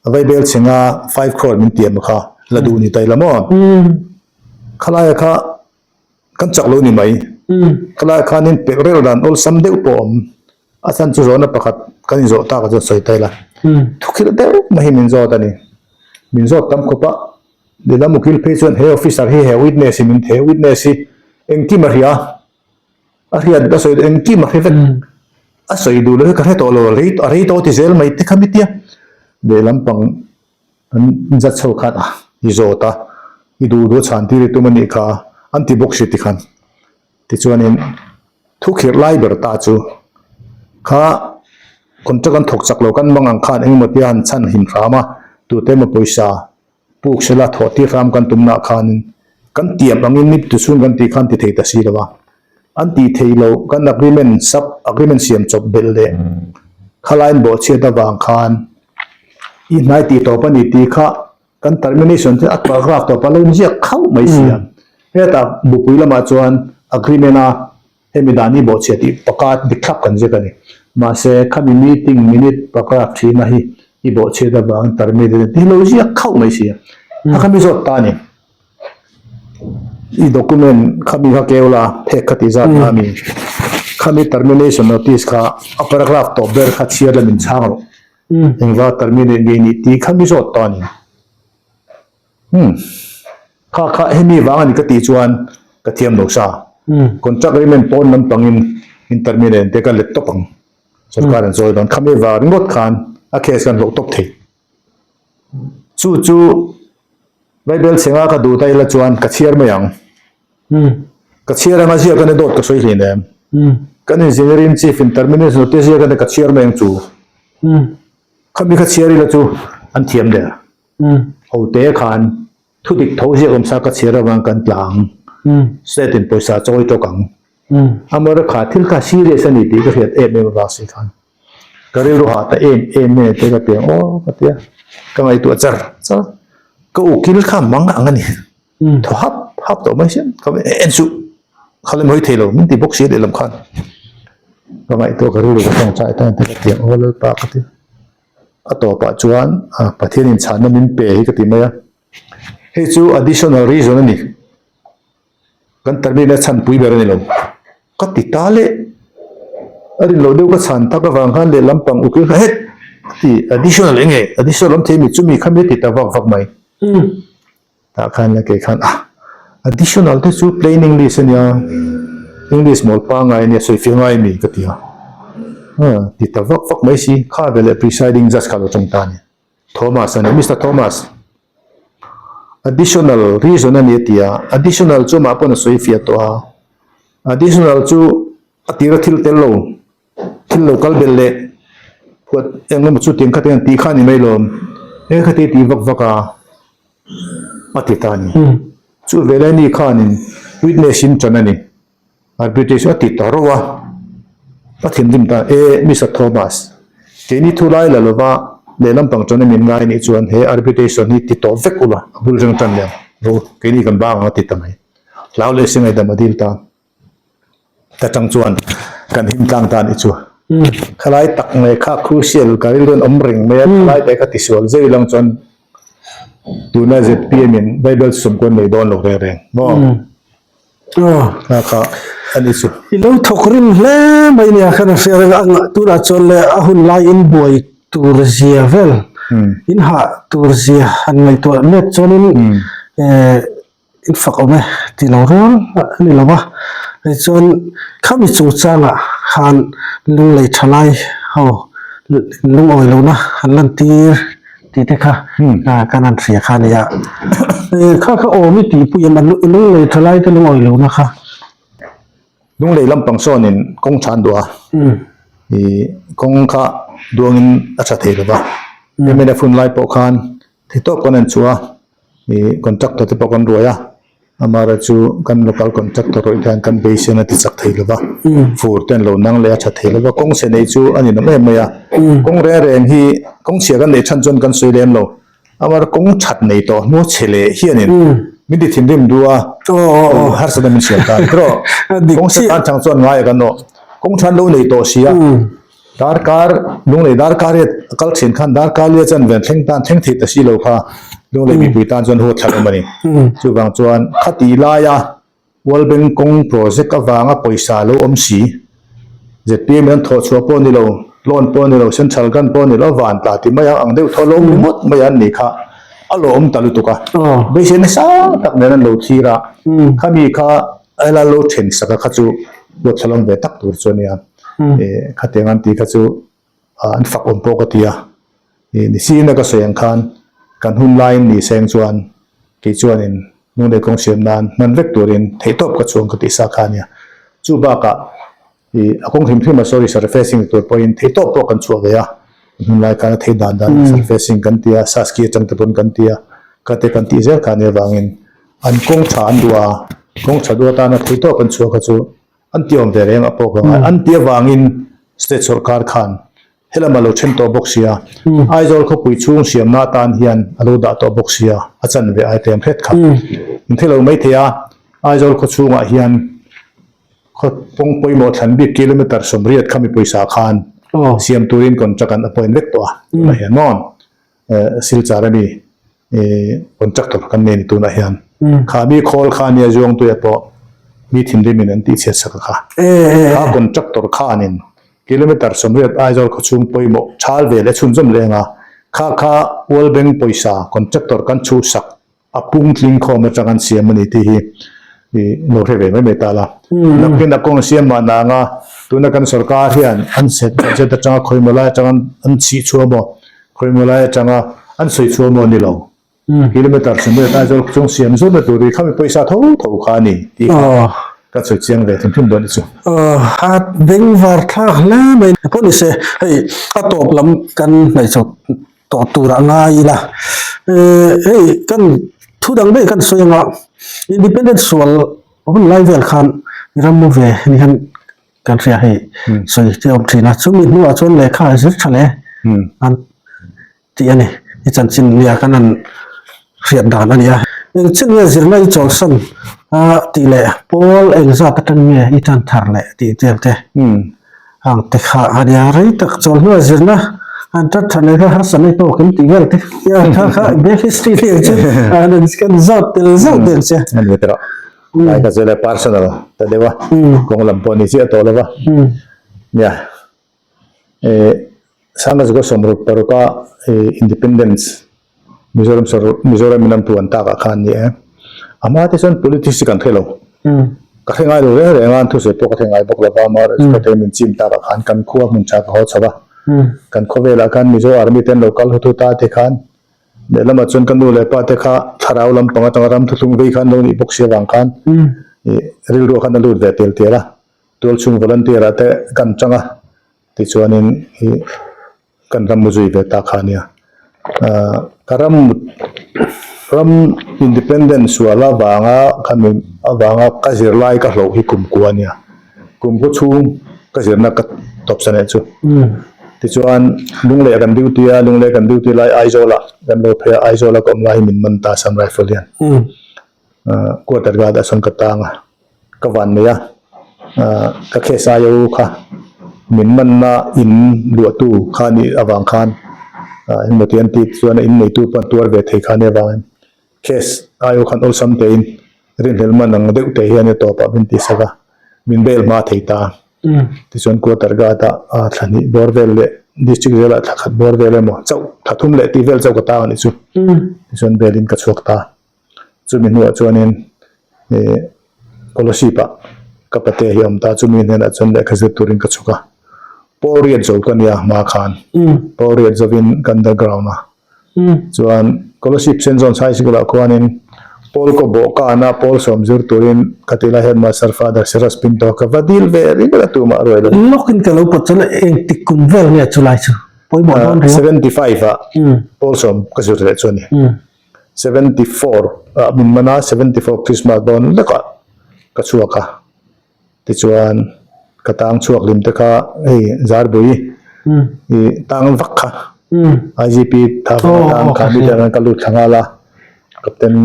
A vaibel chhenga five crore min tiam kha la duh ni ta ila maw? Khalaia kha kan chak lo ni mai. Khalaia khanin pelh rel dan awlsam deuh pawh a awm. A chhan chu zawhna pakhat kan inzawh tak ah chuan sawi ta ila. Thukhirh deuh mai hi min zawt a ni. Min zawt tam khawp a, lehlam ukil phei chuan he officer hi he witness hi min he witness hi engkim a hria a, a hriat a sawi duh engkim a hre vek. A sawi duh lo hi ka hre tawh lo a rei a rei tawh ti zel mai te kha mi tia. Lehlam pang An zat chho khan a i zawt a, i duh duh a chhan tir i tum a nih kha an ti bawk si tikhan. Tichuanin thu khirh lai ber ta chu kha contract an thawk chak lo kan mang ang khan engemaw tia han chhan him hram a, tute emaw pawisa puk sela thawh tir hram kan tum nah khanin kan tiam angin ni tuchhung kan tih khan ti thei ta si lo a. An tih theih loh kan agreement sub agreement siam chawp belh leh khalaiin bawhchhiat avang khan i hnai tih tawp a ni tih kha kan termination chu a paragraph tawp a lo inziak khauh mai si a. Hetah bupui lamah chuan agreement a hemi dan hi bawhchhiat tih pakhat dik thlap kan ziak a ni. Mahse khami meeting minute paragraph thihna hi i bawhchhiat avangin terminate a ni tih hi lo ziak khauh mai si a. A khami zawt ta a ni. I document khami kha keu la phek kha tih zat na ami khami termination notice kha a paragraph tawp ber kha chhiar la min chhang rawh engva terminate nge nih tih kha mi zawt ta ani hmm kha kha hemi vang ani ka tih chuan ka thiam lo sa contract agreement pawn lampangin in terminate te ka let tawp ang sorkar an sawi dawn khami vang ringawt khan a case kan hlawh tawp thei. Chu chu Bible chhenga ka duh ta ila chuan ka chhiar mai ang. Ka chhiar anga ziak ania dawt ka sawi hlin em. Kan engineering chief in termination te ziak ania ka chhiar mai ang chu. Khami kha chhiar ila chu an thiam der. Ho te khan thu dik tho ziak awm sa ka chhiar avang kan tla ang. State in pawisa chawi tawk ang. Amawra kha thil kha serious a ni tih ka hriat em em avang si khan. Ka rilru hah ta em em nge te ka ti ang aw ka ti a, ka ngaihtuah char char ka ukil kha mang ang a ni, thaw hap hap tawh mai sia ka en suh kha lem hawi thei lo min ti bawk si lehlam khan ka ngaihtuah ka rilru ka tawng chai ta te ka ti ang aw Lalpa ka ti a, a tawpah chuan Pathian in chhanna min pe hi ka ti mai a, hei chu additional reason a ni. Kan terminate chhan pui ber a ni lo. Ka ti ta le. A rin loh deuh ka chhan tak avang khan lehlam pang ukil kha het ti additional eng nge additional awm thei mi chumi kha mi ti ta vak vak mai. Tah khan la kei khan ah additional te chu plain English ania English mawl pangngai ania sawi fir ngai mi ka ti a. Ti ta vak vak mai si kha veleh presiding judge kha lo tawng ta a ni. Thomas a ni, Mister Thomas. Additional reason a ni a ti a, additional chu amah pawn a sawi fiah tawh a, additional chu a tira thil tel lo, thil lo kal belh leh phuat eng emaw chu tiang kha te an tih kha a ni mai lawm, eng kha te tih vak vak a, a ti ta a ni. Chu veleh ni khanin witness in ṭan a ni. Arbitrage a ti ta rauh a, a thinrim ta e Mister Thomas, keini thu lai la lova lehlam pang ṭana min ngai anih chuan he arbitration hi ti tawh vek ula a bul reng ṭan leh ang rawh u, keini kan bang ang a ti ta mai. Hlau leh si ngaihdam a dil ta. Ta ṭang chuan kan him tlang ta anih chu. Khalai tak mai kha crucial ka rilru an awm reng mai a, khalai te kha tisual zeuh ilang chuan tuna zpm in Bible sawmkuan nei dawn lo reng reng maw? Kha kha a ni chu. I lo thawk rim hle mai nia khan a hria reng a, tunah chuan le a hun lai in buai tur zia vel in hah tur zia han ngaihtuah let chuanin in fak awm e ti lo rual a ni lo va, tichuan khami chungchangah khan lunglei tha lai ho lungawi lohna han lantir. Tih te kha kan han hria kha a ni a. Kha kha awm i tih pui em a lunglei tha lai te lungawi lohna kha. Lunglei lampang sawnin kawng tha an duh a, ih kawng kha duangin a tha thei lo va. Mnf hun lai pawh khan theihtawp kan han chhuah a, ih contractor te pawh kan ruai a. Amaherawh chu kan local contractor rawih hian kan beiseina ti chak thei lova, fur te an lo nang leh a tha thei lova, kawng chhe nei chu a ninawm em mai a, kawng reng reng hi kawng chhia kan neih chhan chuan kan sawi lem lo, amaherawh kawng that nei tawh hnu chhe leh hianin min ti thinrim duh a, harsatna min siam ta a ni tawh, kawng chhe tan chang chuan ngai a kan awh, kawng tha an lo nei tawh si a. Darkar, Lunglei darkar hi a kal thin khan darkar lia chuan ven thleng tan thleng thei ta si lo kha Lunglei mipui tan chuan huat thla awm a ni. Chuvang chuan khati laia World Bank kawng project avanga pawisa lo awm si, zpm in an thawh chhuah pawh ni lo, loan pawh ni lo, central grant pawh ni lo, van tla ti mai ang ang deuh thaw lo awm ringawt mai an nih kha a lawm ta lutuk a. Beisei nasa tak nen an lo thlir a, khami kha a la lo then sak a kha chu huat thla lawm ve tak tur chu a nia. Khatiang an tih kha chu an fak awm pawh ka ti a, ni sina ka sawi ang khan kan hun laiin ni seng chuan kei chuanin lunglei kawng siam nan hman vek turin theihtawp ka chuang ka tih sa kha a nia. Chu bakah a kawng hrim hrim a sorry surfacing tur pawhin theihtawp pawh kan chhuah ve a, hun lai khan a thei dan dan surfacing kan ti a, Saski atang te pawn kan ti a, khate kan tih zel kha a nih avangin an kawng tha an duh a, kawng tha duh atana theihtawp an chhuah kha chu An ti awm ve reng a pawh ka ngai. An ti avangin state sorkar khan helama lo then tawh bawk sia, Aizawl khawpui chhung siamna atan hian a lo dah tawh bawk sia, a chanve ai tlem hret kha. In thei lo mai thei a, Aizawl khaw chhungah hian khaw kawng pawimawh thlan bik kilometre 80 khami pawisa khan siam turin contract an appoint vek tawh a, tunah hian maw? Silchar a mi contractor kan nei a ni tunah hian. Kha mi khawl kha nia Zuangtuia pawh mi thinrimin an tihchhiat sak a kha. Kha contractor khanin kilometre 80 Aizawl khawchhung pawimawh thal ve leh chhunzawm leh anga kha kha World Bank pawisa contractor kan chhuhsak A pung tling khawm atang an siam a ni tih hi i lo hre ve mai mai ta la. Nakin a kawng siam mah na anga tuna kan sorkar hian an set budget atanga khawimaw lai atanga an chhih chhuah maw, khawimaw lai atanga an sawi chhuah maw ni lo. Kilometre 80 Aizawl chung siam zawrhna tur hi khami pawisa tho tho kha a ni tih kha ka sawi chiang ve thim thim dawn a ni chu. A bengvar thlak hle mai. Pawh ni se hei a tawp lam kan hnaih chho tawh tur a ngai ila hei kan thu dang daih kan sawi anga independence sual hun lai vel khan ram mu ve ni hian kan hria hei sawi te awm thin a chumi hnuah chuan lehkha a zir tha hle an tih a ni i chanchin nia kan han hriat dan a ni a engchin nge zirna i chawlsan a tih leh pawl engzat atang nge i tan thar leh tih vel te. Ang te kha a nia rei tak chawl hnuai zirna an tat tha nei kha harsat nei tawk in tih vel te kha kha kha back history te ang chu an kan zawt tel zauh te ang che. An ni tawh lai ka zela personal ta deuh a kawng lam pawh ni chiah tawh lo va. Nia, eh Sanga Zuka sawmruk paruka eh Independence Mizoram sawr Mizoram in an puan tak ah khan ni e. A hma te chuan politics hi kan hre lo. Ka hre ngai lo reng reng a, an thusawi pawh ka hre ngai bawk lo va, amaherawhchu ka thei min chim tak ah khan kan khua hmun tha ka haw chho va. Kan khawvelah khan Mizo Army te an lo kal hut hut a ti khan Lehlamah chuan ka nu leh pa te kha thlarau lampang atanga ram thuthlung vei khan lo nih bawk si avang khan ih rilruah khan a lut ve tel tel a, tualchhung volunteer ah te kan chang a, tichuanin ih kan ram mu zui ve ta kha a nia. Ahh ka ram ram independent sual avanga khami avanga ka zirlai ka hlauh hi kum kua a nia. Kum khaw chhung ka zirna ka tawp sa leh chu. Tichuan Lungleh kan duty a, Lungleh kan duty lai Aizawlah kan lo phei a, Aizawla ka awm lai hi min man ta Assam Rifle hian. Quarter guard ah sawn ka tang a, ka van nei a, ka case aia u kha min manna in luahtu kha nih avang khan engemaw ti an tih chuan a in neitu pawh an tuar ve thei kha nia avangin Case aio khan awlsam tein rinhlelh man ang deuh te hian a tawpah min tih sak a, min bail hma thei ta. Tichuan quarter guard ah thla hnih bawr vel leh district jail ah thla khat bawr vel emaw chauh thla thum leh tih vel chauh ka tang a nih chu. Tichuan bail in ka chhuak ta. Chumi hnuah chuanin ih scholarship ah ka pate hi a awm ta, chumi hnenah chuan lehkha zir turin ka chhuk a. Pawl riat zo ka nia hma khan, pawl riat zovin ka underground a. Chuan Kolasib Saint John's High School ah khuanin Paul kaw bawh kana Paul sawm zir turin ka ti lai Headmaster Father Siras Pinto ka va dil ve ringawt a tumah ruai lo. Lawkin ka lo pawt chuan engtik kum vel nge chulai chu pawimawh dawn riau. 75 ah Paul sawm ka zir leh chu a ni. 74 ah min man a, 74 Christmas dawn lekah ka chhuak a. Tichuan ka tang chhuak lim te kha hei Zarbui i tang vak kha IGP tha vang a tang kha mi te khan ka lut thla nghal a Captain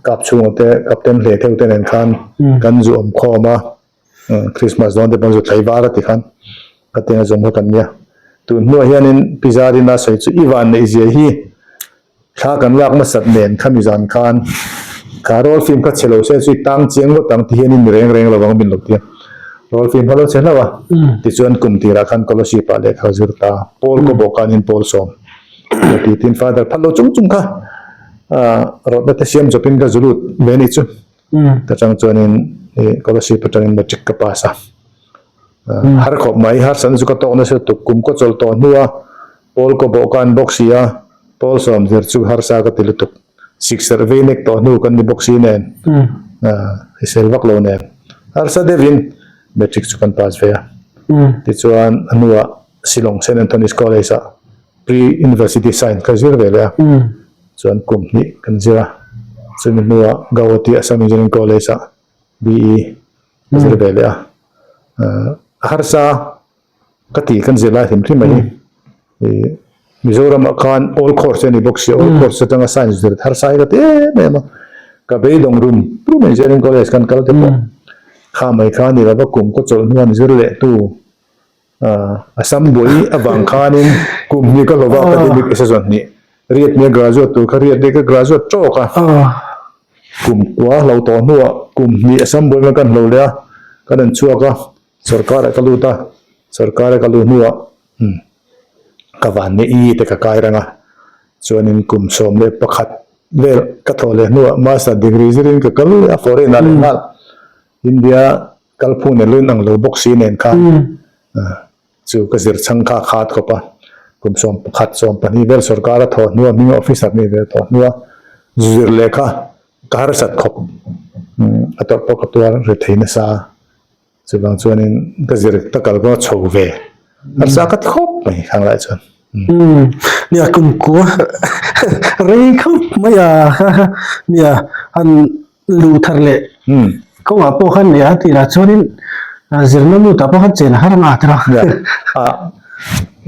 kap chhunga te Captain hle theuh te nen khan kan zu awm khawm a Christmas dawn te pawh an zu thlei var a ti khan ka tiang a zawm kha kan nia. Tun hnuah hianin Pi Zarina sawi chu i van neih zia hi Thla kan lak nasat nen khami zan khan kha roll film kha chhe lo se chu i tang chiang ngawt ang ti hian in reng reng lo ang min lo ti a. Roll film kha lo chhe hlauh a. Tichuan kum tirah khan scholarship ah lehkha zir ta Paul kaw bawk khan in pawl sawm ka ti tin father phal lo chung chung kha rawtna te siam chawpin ka zu lut ve anih chu. Ta chang chuanin scholarship atangin matric ka pass a. Har khawp mai harsatna chu ka tawk nasa tuk kum kaw chawl tawh hnua Pawl kaw bawh ka an bawk si a, Pawl sawm zir chu harsa ka ti lutuk. Sikserh vei nek tawh hnu kan ni bawk si nen, hrisel vak lo nen. Harsa deuhin matric chu kan pass ve a. Tichuan a hnuah Shillong Saint Anthony's College ah Pre-University Science ka zir ve leh a, chuan kum hnih kan zir a. Chumi hnuah Gauhati Assam Engineering College ah BE ka zir ve leh a. Harsa Ka ti kan zirlai hlim hlim a hi. Ih Mizoram ah khan all course a ni bawk si a, all course atanga science zir thar sai ka ti em em a. Ka beidawng rum rum engineering college kan kal te pawh kha mai kha a ni lova kum kaw chawlh hnuan zir leh tu ah Assam buai avang khanin kum hnih ka hlawh a academic season hnih riat nia graduate tur kha riat nia ka graduate tawk a. Kum kua hlo tawh hnuah kum hnih Assam buai mai kan hlo leh a, kan rawn chhuak a. Sorkar ah ka lut a, sorkar a ka luh hnuah ka van ni i te ka kai reng a, chuanin kum 11 vel ka thawh leh hnuah master degree zirin ka kal leh a foreign ah leh nghal India kalphung nen lo inang lo bawk si nen khan chu ka zir chhang kha a khat khawp a, kum 11 12 vel sorkar a thawh hnuah hminga officer nih ve tawh hnuah zir leh kha ka harsat khawp a tawrh pawh ka tuar ri thei nasa. Chuvang chuanin ka zir ta kal pawh a chho ve harsa ka ti khawp mai khang lai chuan. Umm nia kumkua rei khawp mai a nia han luh thar leh kawngah pawh khan nia tih lah chuanin zirna lut ah pawh khan chen a har anga tira. Nia a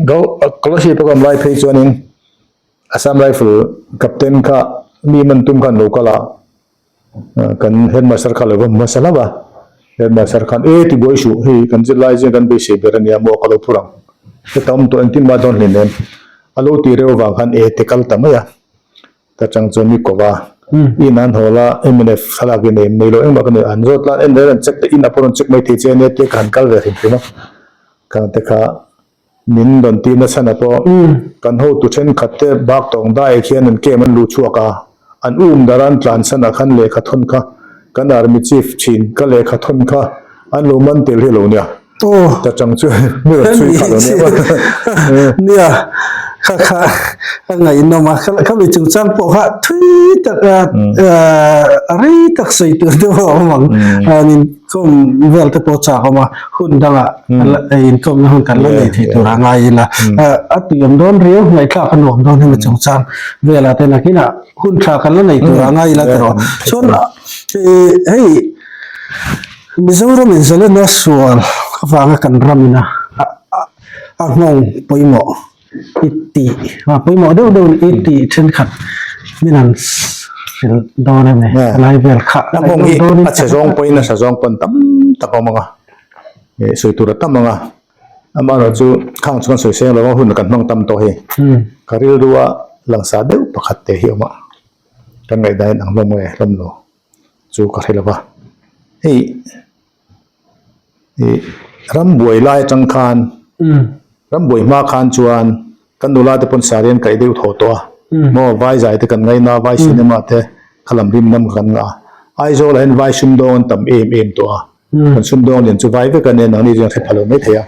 go scholarship a ka awm lai phei chuanin Assam Rifle captain kha mi man tum khan lo kal a. Kan headmaster kha lo va hmu hmasa hlauh a, headmaster khan e ti buai suh hei kan zirlai zia kan beisei ber ania maw ka lo phur ang heta awm tawh engtin mah dawn hlen em a lo tih reuh avang khan e ti kal ta mai a ta chang chuan mi ko va in an hawl a mnf thlalak in nei lo engmah ka nei an zawt lan en reng an check te in ah pawh rawn check mai thei che ania tia ka han kal ve hrim hrim a. Khang te kha min rawn tih nasa na pawh kan hotu thenkhat te bak tawng dai khian an camp an luh chhuak a, an um dar an tlansan ah khan lehkha thawn kha kan army chief thin ka lehkha thawn kha an lo man tel hi lo nia. Ta chang chu mi rawn chhui kha lo nia. Nia kha kha a ngaihnawm a, kha mi chungchang pawh kha thui tak a rei tak sawi tur te pawh a awm ang. Kawm vel te pawh chak awm a, hun dangah inkawmna hun kan la nei thei tur a ngai ila. A tuiawm dawn riau, ngaihthlak a nuam dawn hemi chungchang velah te nakinah hun tha kan la nei tur a ngai ila tiraw. Chuan hei Mizoram in zalenna sual avanga kan ram ina a nghawng pawimawh i tih a pawimawh deuh deuh i tih thenkhat min han hrilh dawn em ni lai vel kha a nghawng hi a chhe zawng pawhin a hra zawng pawn tam tak a awm ang a eh sawi tur a tam ang a amaherawhchu khang chu kan sawi seng lo a hun kan hmang tam tawh hei ka rilrua langsar deuh pakhat te hi a awm a kan ngaihdan in ang hlawm nge hlawm lo chu ka hre lo va hei. Ih rambuai lai atang khan rambuai hma khan chuan kan nula te pawn sari an kaih deuh thaw tawh a maw vai zai te kan ngaina vai cinema te kha lam rim lam kan ngah a Aizawl ah hian vai sumdawng an tam em em tawh a kan sumdawng lian chu vai vek a nia nangni chuan hre pha lo mai thei a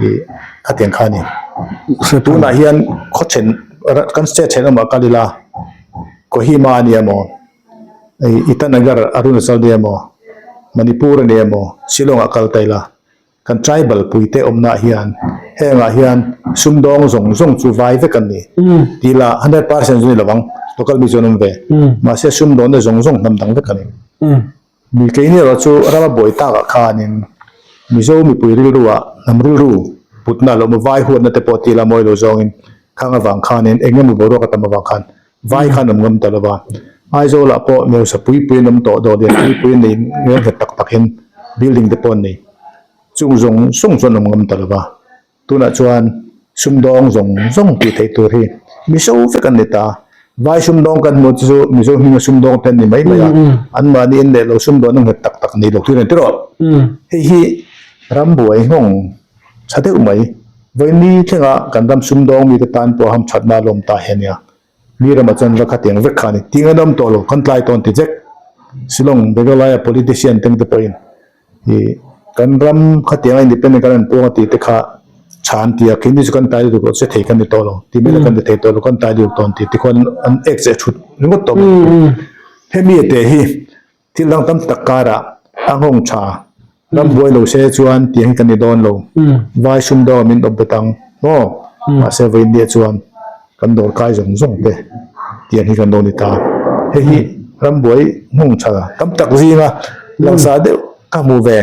ih khatiang kha a ni tunah hian khaw then kan state thenawmah kal ila Kohima a nia maw. Hei Itanagar Arunachal nia maw Manipur ania maw Shillong ah kal ta ila kan tribal pui te awmna ah hian heng ah hian sumdawng zawng zawng chu vai vek an ni tih lah 100% chu ni lovang local mi chu an awm ve mahse sumdawnna zawng zawng hnam dang vek a ni. Mi keini erawh chu rama buai takah khanin Mizo mipui rilruah hnam rilru putna loh maw vai huatna te pawh tih la mawi lo zawngin khang avang khanin eng emaw boruak a tam avang khan vai khan awm ngam ta lo va. Aizawlah pawh hmeusa pui pui an awm tawh dawh lian pui pui an nei ngel nghet tak takin building te pawh an nei. Chung zawng zawng chu an awm ngam ta lo va. Tunah chuan sumdawng zawng zawng tih theih tur hi Mizo vek an ni ta. Vai sumdawng kan hmuh te chu Mizo hminga sumdawng te an ni mai mai a, anmahni in leh lo sumdawn a nghet tak tak ni lo thil a ni tiraw. Hei hi rambuai nghawng tha deuh mai. Vawiin thlenga kan ram sumdawng mite tan pawh hamthatna a lawm ta hi a nia. Mi ramah chuan va khatiang vek kha a ni. Tih an awm tawh lo, kan tlai tawn ti vek. Shillong, Meghalaya politician teng te pawhin ih kan ram khatianga independent kan rawn puang a tih te kha tha an ti a, keini chu kan tlai lutuk lo che thei kan ni tawh lo, tih mai lah kan ti thei tawh lo, kan tlai lutuk tawn tih te khuan an ek cheh thut ringawt tawh mai. Hemi te hi Thil dang tam tak karah a nghawng tha, ram buai lo se chuan tiang hi kan ni dawn lo, vai sumdawng min awp bet ang maw? Mahse vawiin chuan kan dawr kai zawng zawng te tiang hi kan lo ni ta. Hei hi ram buai nghawng tha tam tak zinga langsar deuh ka hmu ve.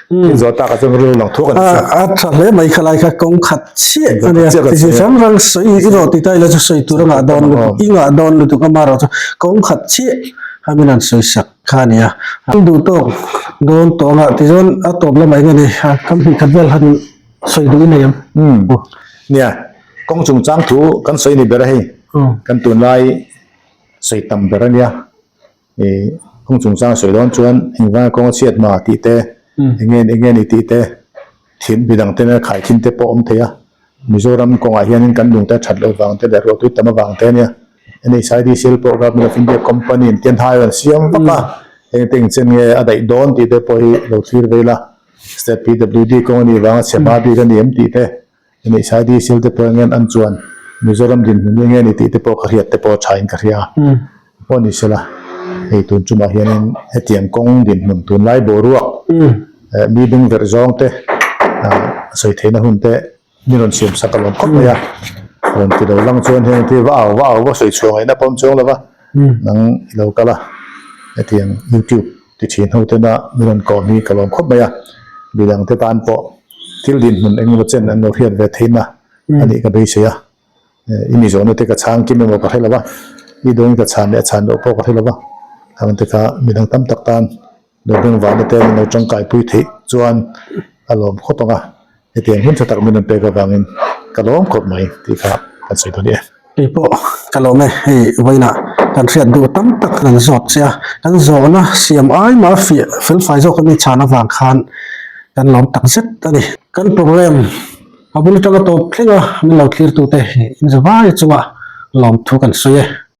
Thil zawh takah chuan rilru lang thuak a ni chu. A tha hle mai khalai kha kawng khat chiah a nia. Ti hrang hrang sawi i rawh ti ta ila chu sawi tur a ngah dawn lutuk i ngah dawn lutuk a marawh chu kawng khat chiah a min han sawi sak kha a ni a. An duh tawk dawn tawh anga tichuan a tawp lamah eng a ni kam hnih khat vel han sawi duh i nei em? Umm nia kawng chungchang thu kan sawi ni ber a hei kan tunlai sawi tam ber a nia. Ih kawng chungchang sawi dawn chuan engvanga kawng a chhiat hma tih te eng nge eng nge ni tih te thil midang te nena khai thin te pawh a awm thei a Mizoram kawngah hianin kan lung te a that loh vang te leh ruahtui tam avang te ania NHIDCL pawh Government of India company in tian hai a rawn siam vak a heng te engchen nge a daih dawn tih te pawh hi lo thlir vei la State PWD kawng a nih vanga chhe hma bik a ni em tih te NHIDCL te pawh engem an chuan Mizoram dinhmun hi enge ni tih te pawh ka hriat te pawh tha in ka hria a. Pawh ni sela hei tun chungah hianin hetiang kawng dinhmun tunlai boruak mi beng verh zawng te ah sawi theihna hun te min rawn siam sak alawm khawp mai a. Rawn ti lo lang chuan heng te va au va au va sawi chhuah ngaihna pawh awm chuang lo va nang i lo kal a hetiang youtube Ti thin ho tena min rawn kawm hi ka lawm khawp mai a, midang te tan pawh thil dinhmun eng emaw chen an lo hriat ve theihna a nih ka beisei a, i mi zawhna te ka chhang kim emaw ka hre lo va, i dawngin ka chhan leh a chhan loh pawh ka hre lo va, khang te kha midang tam tak tan lo bengvahna te min lo tangkaipui theih chuan a lawm khawp ang a. Hetiang hun tha tak min rawn pek avangin ka lawm khawp mai tih kha kan sawi dawn e. Kei pawh ka lawm e, hei vawiinah kan hriat duh tam tak kan zawt che a, kan zawhna siam ai mah fiah felfai zawk a mi chhan avang khan kan lawm tak zet a ni. Kan program a bul atanga tawp thleng a min lo thlir tute in zavai chunga lawmthu kan sawi e.